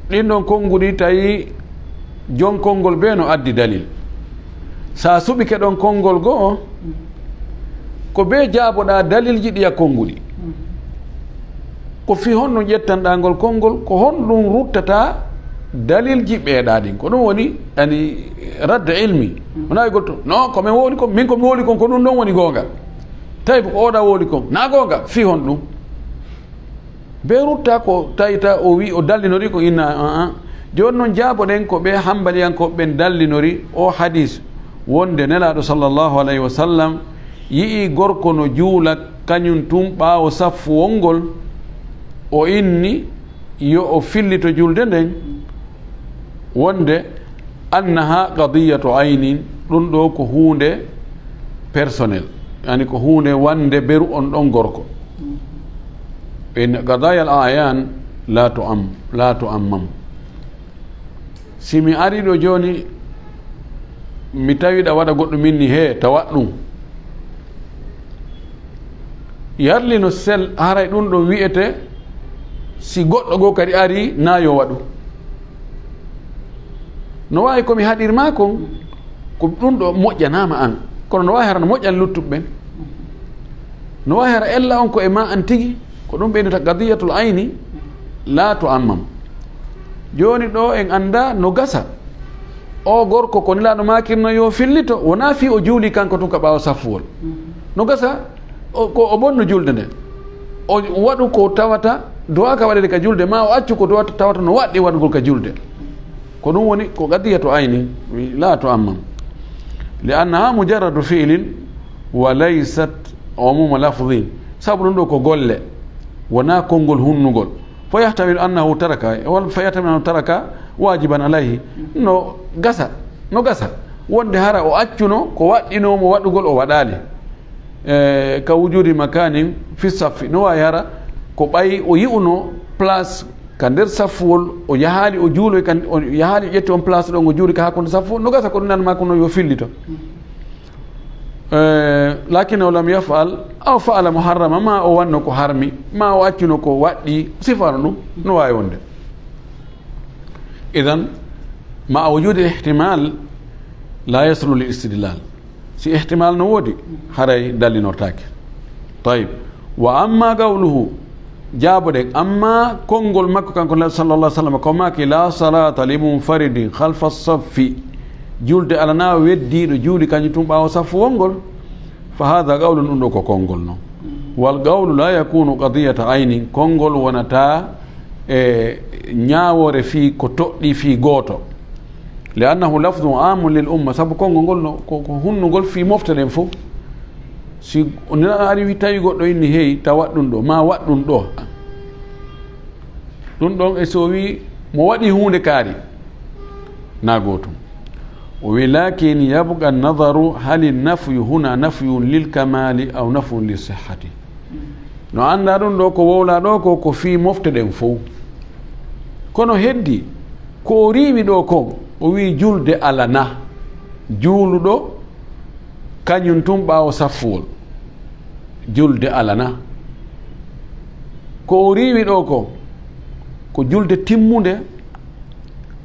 ɗin ɗon konnguɗi tawi jon konngol bee no addi dalil. Sa suɓike ɗon konngol go'o, ko bee jaaboɗaa dalilji ɗi a konnguɗi. Ko fii honɗun ƴettanɗaa ngol konngol? Ko honɗun ruttataa dalilji ɓeeɗaa ɗin? Ko ɗun woni, yani, radd ilmi. Wonaa wi'ugol to, no, ko men wowli kon, min ko mi wowli kon, ko ɗun ɗon woni goonga. Tawi ko oɗa wowli kon, na goonga, fii honɗun? Bee rutta ko tawata o wi, o dallinori ko inna, a, a. Jooni non jaaboɗen ko ɓee Hanbaliyankooɓe ɓen dallinori o hadis, wonde Nelaaɗo sallallahu alayhi wa sallam yi'i gorko no juula kañun tun ɓaawo saffu wongol, o inni yo o fillito julde nden, wonde annaha qadiyatu aynin, ɗun ɗo ko huunde personnel, yani ko huunde wonde beru on ɗon gorko. Ɓe inni qadaya al ayan la tu'am-, la tu'ammam. Si mi ari ɗo jooni, mi tawi ɗa waɗa goɗɗum, min ni, hee, ta waɗ ɗum. Yarli no sel, haray ɗum ɗon wi'ete, si goɗɗo goo kadi ari, na yo waɗu. No waawi ko mi haɗir maa kon, ko ɗum ɗo moƴƴanaama an, kono no waawi hara no moƴƴani luttuɓe ɓen. No waawi hara ella on ko e maa an tigi, ko ɗum ɓe innata qadiyatul ayni, la tu'ammam. Jooni ɗo en anndaa no gasa. O gorko ko Nelaaɗo maakirno yo fillito, wonaa fii o juuli kanko tun ka ɓaawo saffuwol. No gasa, o, ko o bonno julde nden. O waɗu ko tawata duwaaka waɗede ka julde, maa o accu ko duwata, tawata no waɗɗi waɗugol ka julde. Ko ɗum woni ko qadiyatu ayni, la tu'ammam. Li annaha mujarradu fi'lin wa laysat umuma lafdhin. Sabu ɗum ɗo ko golle, wonaa konngol hunnugol. Fa yahtamilu annahu taraka, wal, fa yahtamilu annahu taraka wajiban alayhi. No gasa, no gasa. Wonde hara o accuno ko waɗɗinoo mo waɗugol o waɗaali. E, ka wujudi makanin fi saffi. No waawi hara ko ɓay o yi'uno place ka nder saffuwol, o yahaali o juuloy kan, o yahaali o ƴetti on place ɗon o juuli ka hakkunde saffuwol. No gasa ko ɗum nan ma kono yo fillito. Eh, lakinnahu lam yaf'al aw fa'ala muharrama, ma o wanno ko harmi, ma o accuno ko waɗɗi, sifano ɗum, no waawi wonde. Idan, ma'a wujudi ihtimal, la yaslu lil istidlal. Si ihtimal no woodi, haray dallinortaake. Tayyib. Wa amma qawluhu, jaaboɗen, amma konngol makko kanko Nelaaɗo sallallahu alaihi wasallam, ko maaki, "La salata li munfaridin khalfa saffi." Julde alana weddiiɗo juuli kanjum tun ɓaawo saffu wongol. Fa hadha qawlun, ɗum ɗo ko konngol non. Wal qawlu la yakunu qadiyata aynin, konngol wonata e ñaawoore fii ko toɗɗii fii gooto. Li annahu lafdun aamun lil umma, sabu konngol ngol no, ko, ko hunnugol fii mofte ɗen fof. Si neɗɗo ari wi tawi goɗɗo inni, "Hey, ta waɗ ɗum ɗo, ma waɗ ɗum ɗo." Ɗum ɗon e so wi mo waɗi huunde kaari, na gootum. O wi, "Lakin yabqa nadaru hali nafyu huna nafyun lil kamali aw nafyun lil sihhati." No annda ɗum ɗo ko wowla ɗo ko, ko fii mofte ɗen fow. Kono heddi, ko o riiwi ɗo kon, o wi julde alana. Juuluɗo, kañum tun ɓaawo saffuwol. Julde alana. Ko o riiwi ɗo ko, ko julde timmunde,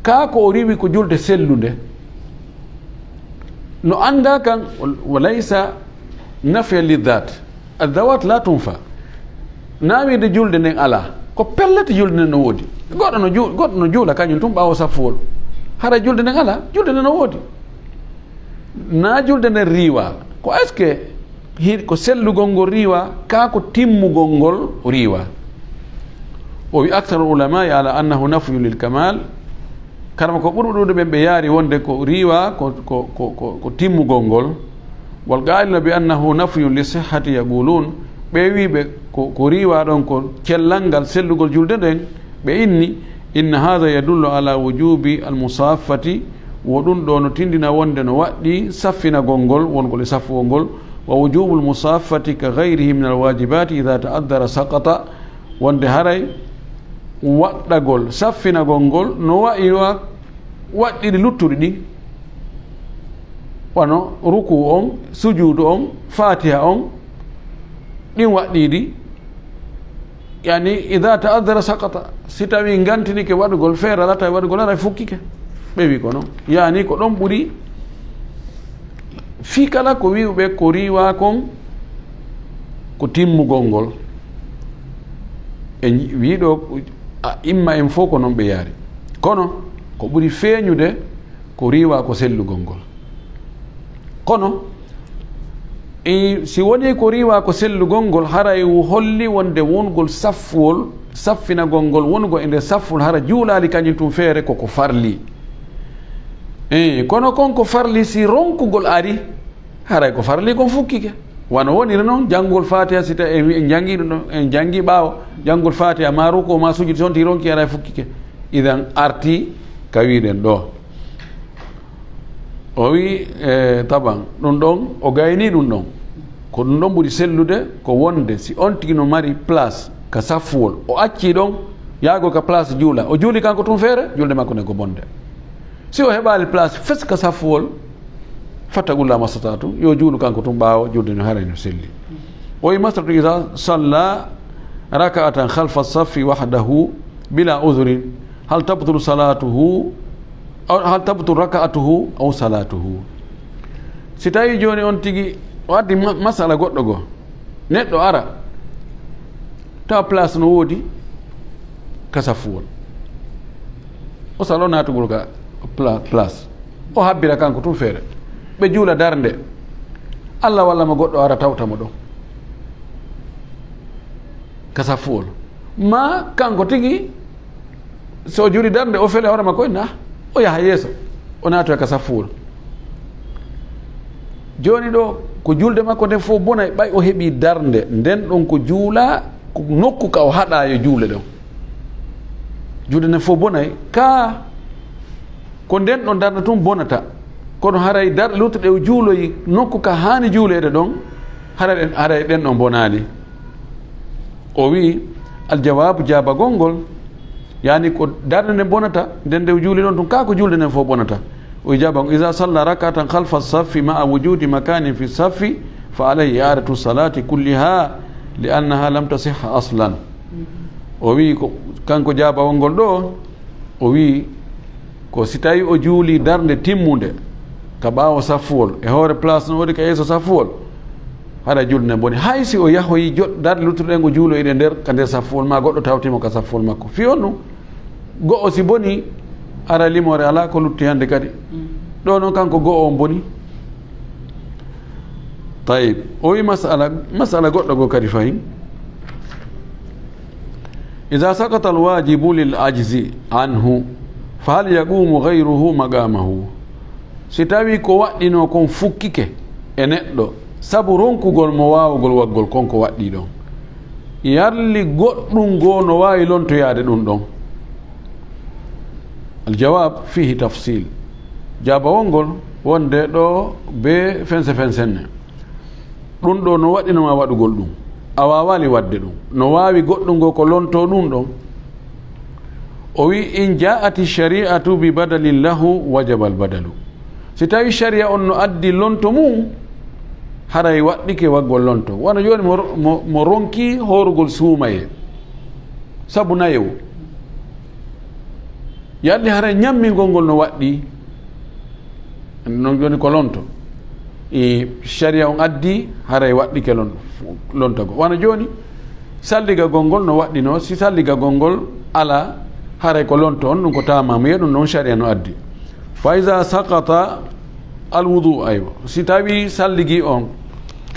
kaa ko o riiwi ko julde sellunde. No annda kan, wa laysa nafya li dhat. Adawat la tunfa. Na wiide julde nden alaa. Ko pellet julde nden no woodi. Goɗɗo no ju-, goɗɗo no juula kañum tun ɓaawo saffuwol. Hara julde nden alaa, julde nden no woodi. Na julde nden riiwa. Ko est-ce que hi-, ko sellugol ngol riiwa, kaa ko timmugol ngol riiwa? O wi, "Aktharu ulamai ala annahu nafyu lil kamal." Karma ko ɓurɓe ɗuuɗuɓe ɓen ɓe yaari wonde ko riiwa ko, ko, ko, ko, ko timmugol ngol. Wal qaa'iluna bi annahu nafyun li sihhati yaqulun, ɓe wiiɓe ko, ko riiwa ɗon ko cellal ngal sellugol julde nden, ɓe inni, "Inna hadha yadullu ala wujubi al musaffati," wo ɗum ɗo no tindina wonde no waɗɗi saffinagol ngol, wongol e saffuwol ngol, "wa wujubul musaffati ka ghayrihi min al wajibati idha ta'addara saqata," wonde haray waɗɗagol, saffinagol ngol no wayi wa-, waɗɗiri luttuɗi ɗin, wano ruku on, sujuudu on, fatiha on, ɗin waɗɗiɗi, yani, idha ta'addara saqata, si tawi ngantinike waɗugol, feere alaa tawi waɗugol, haray fukkike. Ɓe wi ko non. Yani, ko ɗon ɓuri fii kala ko wi'uɓe ko riiwa kon, ko timmugol ngol. E wi ɗo, a, imma en fof ko non ɓe yaari. Kono, ko ɓuri feeñude, ko riiwa ko sellugol ngol. Kono, i, si woni ko riiwa ko sellugol ngol, haray o holli wonde wongol saffuwol, saffinagol ngol wonugol e nder saffol, hara juulaali kañum tun feere ko ko farli. E, kono kon ko farli si ronkugol ari, haray ko farli kon fukkike. Wano woniri non, janngugol Fatiha, si tawi en, en janngi ɗum ɗon, en janngi ɓaawo, janngugol Fatiha, ma ruku, ma sujud, so on ti ronki, haray fukkike. Idan arti ka wiɗen ɗo. O wi, e, taban, ɗum ɗon, o gayni ɗum ɗon. Ko ɗum ɗon ɓuri sellude, ko wonde, si on tigi no mari place ka saffuwol, o acci ɗon, yaago ka place juula, o juuli kanko tun feere, julde makko nden ko bonde. Si o heɓaali place fes ka saffuwol, fattaqullaha mastata'tum, yo juulu kanko tun ɓaawo julde no haray no selli. O wi, "Masalatu iza salla raka'atan khalfa saffi wahdahu bila udhrin, hal tabtulu salatuhu, aw hal tabtulu raka'atuhu aw salatuhu?" Si tawi jooni on tigi o addi ma-, masala goɗɗo goo, neɗɗo ara, tawa place no woodi ka saffuwol. O salo naatugol ka pla-, place. O habbira kanko tun feere. Ɓe juula darnde. Allah walla mo goɗɗo ara tawta mo ɗon. Ka saffuwol. Ma kanko tigi, so o juuli darnde, o fele hoore makko, na o yaha yeeso. O naatoya ka saffuwol. Jooni ɗo, ko julde makko nden fof bonay, ɓay o heɓi darnde, nden ɗon ko juula, ko nokku ka o haɗa yo juule ɗon. Julde nden fof bonay, ka ko nden ɗon darnde tun bonata. Kono haray darɗe luttuɗe o juuloyi nokku ka haani juuleede ɗon, haray ɗen, haray ɗen ɗon bonaali. O wi'i, "Aljawaabu, jaabagol ngol, yani ko darnde nden bonata, nden nde o juuli ɗon tun, kaa ko julde nden fof bonata?" O jaaba, "Iza salla rak'atan khalfa saffi ma'a wujudi makanin fi saffi, fa alayhi i'adatu salati kulliha, li annaha lam tasihha aslan." O wi'i ko, kanko jaabawol ngol ɗo, o wi'i ko si tawi o juuli darnde timmunde ka ɓaawo saffuwol, e hoore place no woodi ka yeeso saffuwol, hara julde nden boni. Hay si o yahoyi jo-, darɗe luttuɗe ɗen o juuloyi ɗe nder, ka nder saffuwol, ma goɗɗo tawti mo ka saffuwol makko. Fii on ɗum, go'o si boni, ara limoore alaa ko lutti hannde kadi. Ɗo noon kanko go'o on boni. Tayib, o wi masala, masala goɗɗo goo kadi fahin. Iza saqata alwajibu lil ajzi anhu, fahal yaqumu ghayruhu maqamahu? Si tawi ko waɗɗinoo kon fukkike e neɗɗo, sabu ronkugol mo waawugol waggol kon ko waɗɗii ɗon, yalli goɗɗum goo no waawi lontoyaade ɗum ɗon? Aljawab fihi tafsil. Jaabawol ngol wonde ɗo bee fense fensenne. Ɗum ɗo no waɗɗinoo ma waɗugol ɗum, a waawaali waɗde ɗum. No waawi goɗɗum goo ko lontoo ɗum ɗon? O wi'i, in jaa'ati shari'atu bi badalin lahu, wajaba al badalu. Si tawi shari'a on no addi lonto mum, haray waɗɗike waggol lonto. Wano jooni mo, mo, mo ronki hoorugol suumayee sabu nayewu. Yalli haray ñammingol ngol no waɗɗii? Non jooni ko lonto. E shari'a on addi, haray waɗɗike lon-, lonto go. Wano jooni, salligagol ngol no waɗɗinoo, si salligagol ngol alaa, haray ko lonto on, ɗum ko taamamu, ye ɗum non shari'a no addi. Fa iza saqata al wudu, aywa. Si tawi salligi on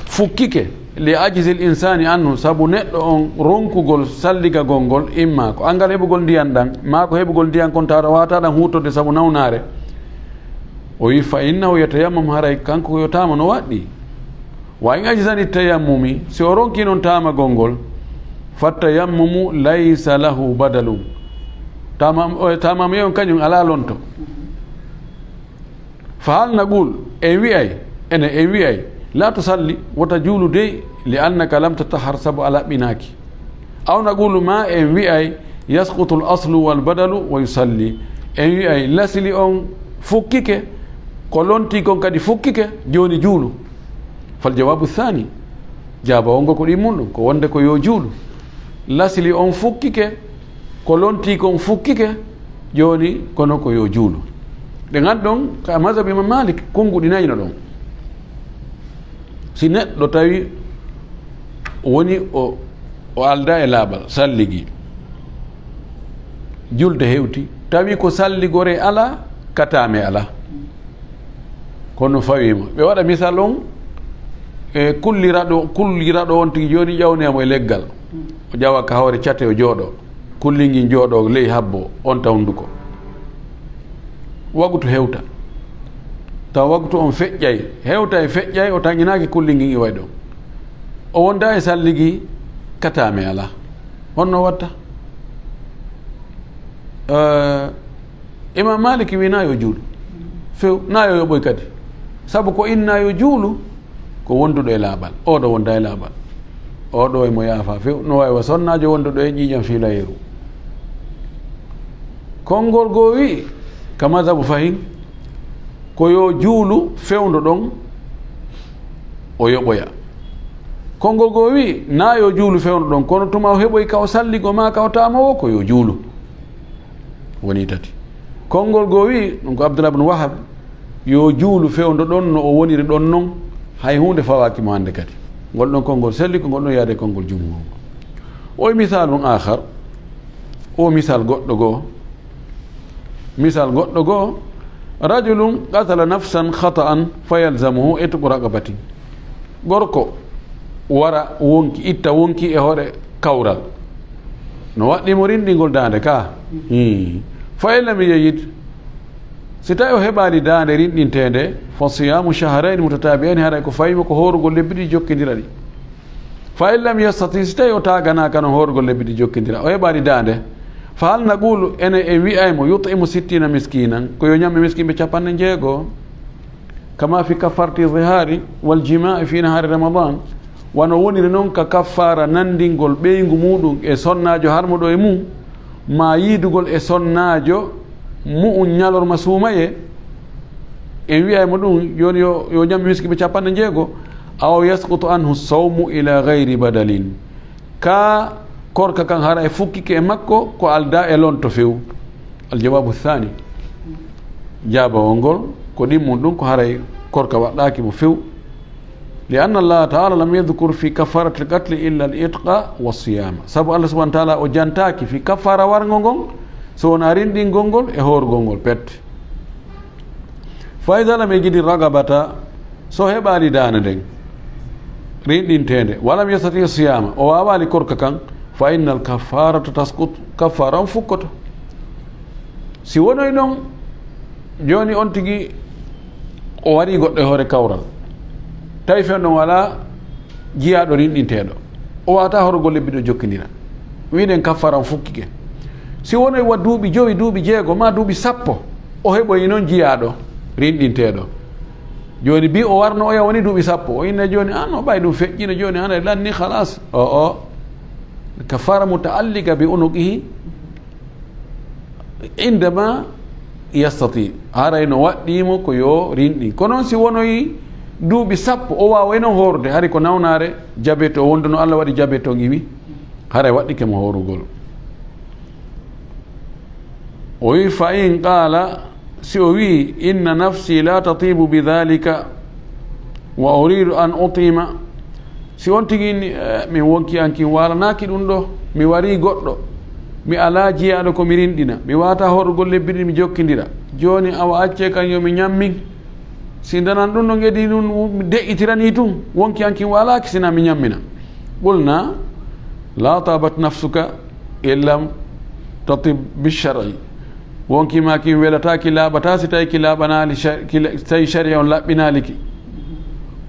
fukkike, li ajzil insani anhu, sabu neɗɗo on ronkugol salligagol ngol, imma ko anngal heɓugol ndiyan ɗan, maa ko heɓugol ndiyan kon tawa waata ɗan huutorde sabu nawnaare. O wi, fa innahu yatayammam, haray kanko ko yo taama no waɗɗii. Wa in ajzani tayammumi, si o ronki non taamagol ngol, fa tayammumu laysa lahu badalun. Taamam-, o, taamamu on kañum alaa lonto. Fa hal naqul, en wi'ay, ene en wi'ay, la tusalli, wota juulu dey, li annaka lam tatahhar, sabu a laɓɓinaaki. Aw naqulu, ma en wi'ay, yasqutu al aslu wal badalu wa yusalli. En wi'ay, lasli on fukkike, ko lontii kon kadi fukkike, jooni juulu. Fal jawabu thani, jaabawol ngol ko ɗimmun ɗum, ko wonde ko yo juulu. Lasli on fukkike, ko lontii kon fukkike, jooni kono ko yo juulu. Ɗe nganndon ka mazhab Imam Malik, konnguɗi nayi no ɗon. Si neɗɗo tawi woni o, o aldaa e laaɓal, salligi, julde hewti, tawi ko salligoree alaa, kataame alaa. Kono fawiima. Ɓe waɗa misal on, e kulliraɗo, kulliraɗo on tigi jooni ƴawnee mo e leggal. O ƴawa ka hoore cate o jooɗo. Kulli ngin jooɗo ley habbo, on ta hunnduko. Wagutu hewta. Taw wagutu on feƴƴay. Hewta e feƴƴay, o taŋinaaki kulli ngin iway ɗon. O wonda e salligi kataame alaa. Honno watta? Eh, Imam Maliki wi na yo juulu. Few, na yo yoɓoy kadi. Sabu ko inna yo juulu, ko wonduɗo e laaɓal. Oɗo wonda e laaɓal. Oɗo e mo yaafa few. No wawi wa sonnaajo wonduɗo e ƴiiƴam fiilayeeru. Konngol goo wi, ka mazhabu fahin, ko yo juulu fewndo ɗon, o yoɓoya. Konngol goo wi, na yo juulu fewndo ɗon, kono tuma o heɓoy ka o salligo maa ka o taamowo, ko yo juulu. Woni tati. Konngol goo wi, ɗum ko Abdullah ibn Wahab, yo juulu fewndo ɗon no o woniri ɗon non, hay huunde fawaaki mo hannde kadi. Ngol ɗon konngol selli ko ngol ɗon yaade konngol jumhur. O wi misaalun aakhar, o misal goɗɗo goo, misal goɗɗo goo, rajulun qatala nafsan khata'an fa yalzamuhu itqu raqabatin. Gorko wara wonki, itta wonki e hoore kawral. No waɗɗii mo rinɗingol daande ka? Hii. Fa in lam yajid, si tawi o heɓaali daande rinɗinteende, fa siyamu shahrayni mutatabi'ayni, haray ko fawii mo ko hoorugol lebbi ɗiɗi jokkindira ɗi. Fa in lam yastati, si tawi o taaganaaka non hoorugol lebbi ɗiɗi jokkindira, o heɓaali daande, fa hal naqulu, ene en wi'ay mo, yut'imu sittina miskinan, ko yo ñamme miskinɓe capanɗe jeego? Kama fi kaffarati zihari wal jima'i fi nahari Ramadan, wano woniri non ka kaffaara nanndingol ɓeyngu muɗum e sonnaajo harmuɗo e mum, maa yiidugol e sonnaajo mu'um ñalorma suumayee. En wi'ay mo ɗum, jooni yo, yo ñam miskinɓe capanɗe jeego, aw yasqutu anhu sawmu ila gayri badalin. Ka korka kan hara e fukkike e makko ko aldaa e lonto few. Aljawabu thani. Jaabawol ngol ko ɗimmun ɗum ko haray korka waɗɗaaki mo few. Li anna Allaha taala lam yadkur fi kaffaratil qatli illa al itqa wa siyama. Sabu Allah subhanahu wa taala o jantaaki fi kaffara warngo ngon, so wonaa rinɗingol ngol e hoorugol ngol pet. Fa iza lam yajidi raqabata, so heɓaali daande nden rinɗinteende, walam yastati siyama, o waawaali korka kan, Fa innal kaffarata tasqut, kaffara on fukkoto. Si wonoy noon, jooni on tigi o warii goɗɗo e hoore kawral, tawi fewndo on alaa jiyaaɗo rinɗinteeɗo, o waawataa horugol lebbi ɗiɗo jokkindira, wiɗen kaffara on fukkike. Si wonoy wa duuɓi jowi, duuɓi jeego, maa duuɓi sappo, o heɓoyi noon jiyaaɗo rinɗinteeɗo. Jooni bi o warno oya woni duuɓi sappo, o inna jooni, "An, o ɓay ɗum feƴƴino jooni, hana lanni, halas." O, o. Kafara muta'allika bi unuqihi indama yastati. Haray no waɗɗii mo ko yo rinɗin. Kono si wonoyi duuɓi sappo, o waaway noon horude, hari ko nawnaare jabet o wonduno, Allah waɗi jabet on iwi, haray waɗɗike mo horugol. O wi, "Fa in qaala," si o wi, "Inna nafsi la tatibu bi dhalika, wa uridu an utima," si on tigi ni, "Eh, min wonki an kin waalanaaki ɗum ɗo, mi warii goɗɗo, mi alaa jiyaaɗo ko mi rinɗina, mi waawataa horugol lebbi ɗiɗi mi jokkindira, jooni awa accee kan yo mi ñammin." Si ndanan ɗum ɗon edi ɗum mi de'itiranii tun, wonki an kin waalaaki sina mi ñammina. Qulna, "La tabat nafsuka in lam tatib bi shar'i." Wonki ma kin welataaki, laaɓataa si tawi ki laaɓanaali sha-, ki la-, si tawi shari'a on laɓɓinaali ki.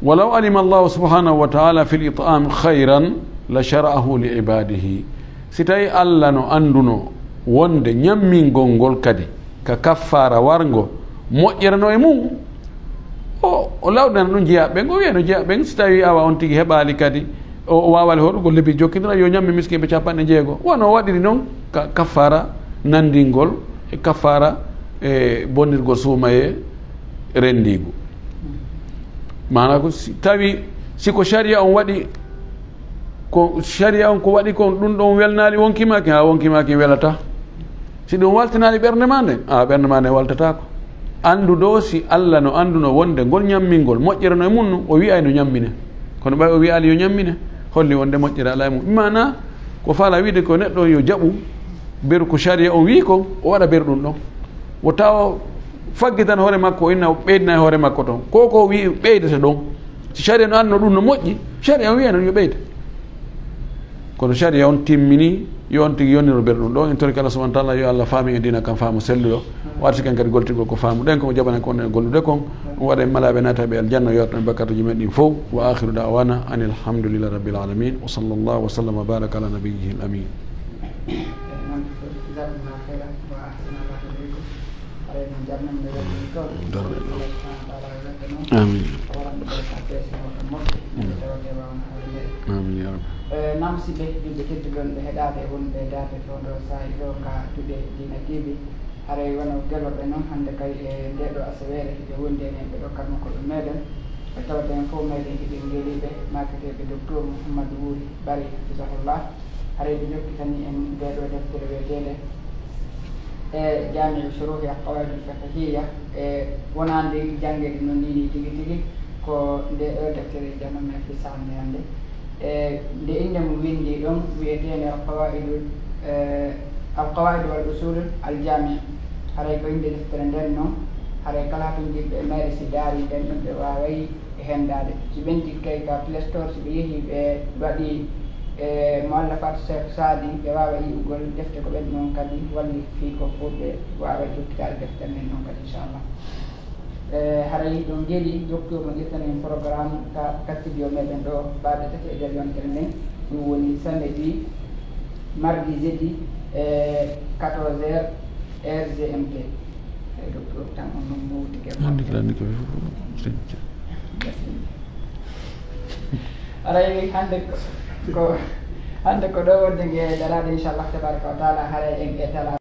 "Walaw alima Allahu subhanahu wa ta'ala fil it'am khayran la shara'ahu li ibadihi." Si tawi Allah no annduno wonde ñammingol ngol kadi ka kaffaara warngo moƴƴerano e mum, o, o lawɗana ɗum jeyaaɓe ɓen, o wiya no jeyaaɓe ɓen, si tawi awa on tigi heɓaali kadi, o, o waawali hoɗugol lebbi jokkindira, yo ñammi miskinɓe capanɗe jeego. Wano o waɗiri noon ka kaffaara nanndingol e kaffaara e bonnirgol suumayee renndiigu. Maanaa ko si tawi, si ko shari'a on waɗi, ko shari'a on ko waɗi kon, ɗum ɗon welnaali wonki maa kin, haa wonki maa kin welataa. Si ɗum waltinaali ɓernde maa nden, a, ɓernde maa nden waltataako. Anndu ɗoo si Allah no annduno wonde ngol ñammingol moƴƴerano e mum, no o wi'ayno ñammine. Kono ɓay o wi'aali yo ñammine, holli wonde moƴƴere alaa e mum. Maanaa ko faalaa wi'ude ko neɗɗo yo jaɓu beru ko shari'a on wi'i kon, o waɗa beru ɗum ɗon. Wota o faggitan hoore makko, o inna o ɓeydina e hoore makko ton. Ko ko wi'i ɓeydata ɗon. Si shari'a no annduno ɗum no moƴƴi, shari'a on wi'ay non yo ɓeyda. Kono shari'a on timmini, yo on tigi yonniro ɓerɗum ɗo. En torike Allah subhanahu wa ta'ala, yo Allah faamin en diina kan faamu selluɗo. O arsuku en kadi gollitirgol ko faamuɗen kon, o jaɓana en ko wonɗen e gollude kon. O waɗa en malaaɓe naataɓe aljanna, o yoorta en bakkatuuji men ɗin fow. Wa akhiru da'wana anil hamdulillahi rabbil alamin. Wa sallallahu wa sallam wa baraka ala nabiyyihil amin. Haray noon, jam men no weltini toon. Darde ɗo. Allah subhanahu wa ta'ala welta noon. Amin. O waɗa ɗum ko peese o ɗum moƴƴi. Amin. Nde tawde waawna hawrinde. Amin, ya rabbi. Eh, naam, musidɓe, julɓe tedduɓe wonɓe heɗaade, wonɓe daade fewndo saa'i ɗo ka Today Dina T V. Haray wano gelorɗe noon, hannde kay e ndee ɗo asaweere, hiɓe wondi en, ɓe ɗo kamma ko ɗum meɗen. Ɓe tawata en fof meɗen hiɓe ngeeliiɓe, maaketeeɓe Docteur Mouhamadou Wuri Bari, hafisahullah. Haray ɓe jokkitani en ndee ɗoo deftere wiyeteende e Jaami'u Shuruhi al Qawaidul Fiqhiyya, e wonaande janngeede noon nii nii tigi tigi, ko ndee ɗoo deftere jannomen fii sahnde hannde. E nde innde mum winndii ɗon wiyeteende al Qawaidul, e, al Qawaid wal Usul al Jaami'. Haray ko innde deftere nden noon, haray kala hatonjirɓe e mayre si daari nden ɗon ɓe waaway e henndaade. Si ɓe njiɗi kay ka Play Store, si ɓe yehii ɓe waɗi, e, Muallafat Cheikh Saadi, ɓe waawa yi'ugol defte ko ɓen ɗon kadi walli fii ko fof, ɓe waawa jokkitaade deftere nden ɗon kadi, inchallah. E, haray ɗon ngeɗi, Docteur no ƴettani en programme ka, ka studio meɗen ɗo, balɗe tati e nder yontere nden, ɗum woni samedi, mardi, jeudi, e quatorze heures, heure G M T. Eyi, Docteur, tan on noon mawni guerre. Hannde kala ni ko Aray, hannde ko, ko, hannde ko ɗo wonde nge daraade, inchallah, tabaraka wa taala, haray en e tala.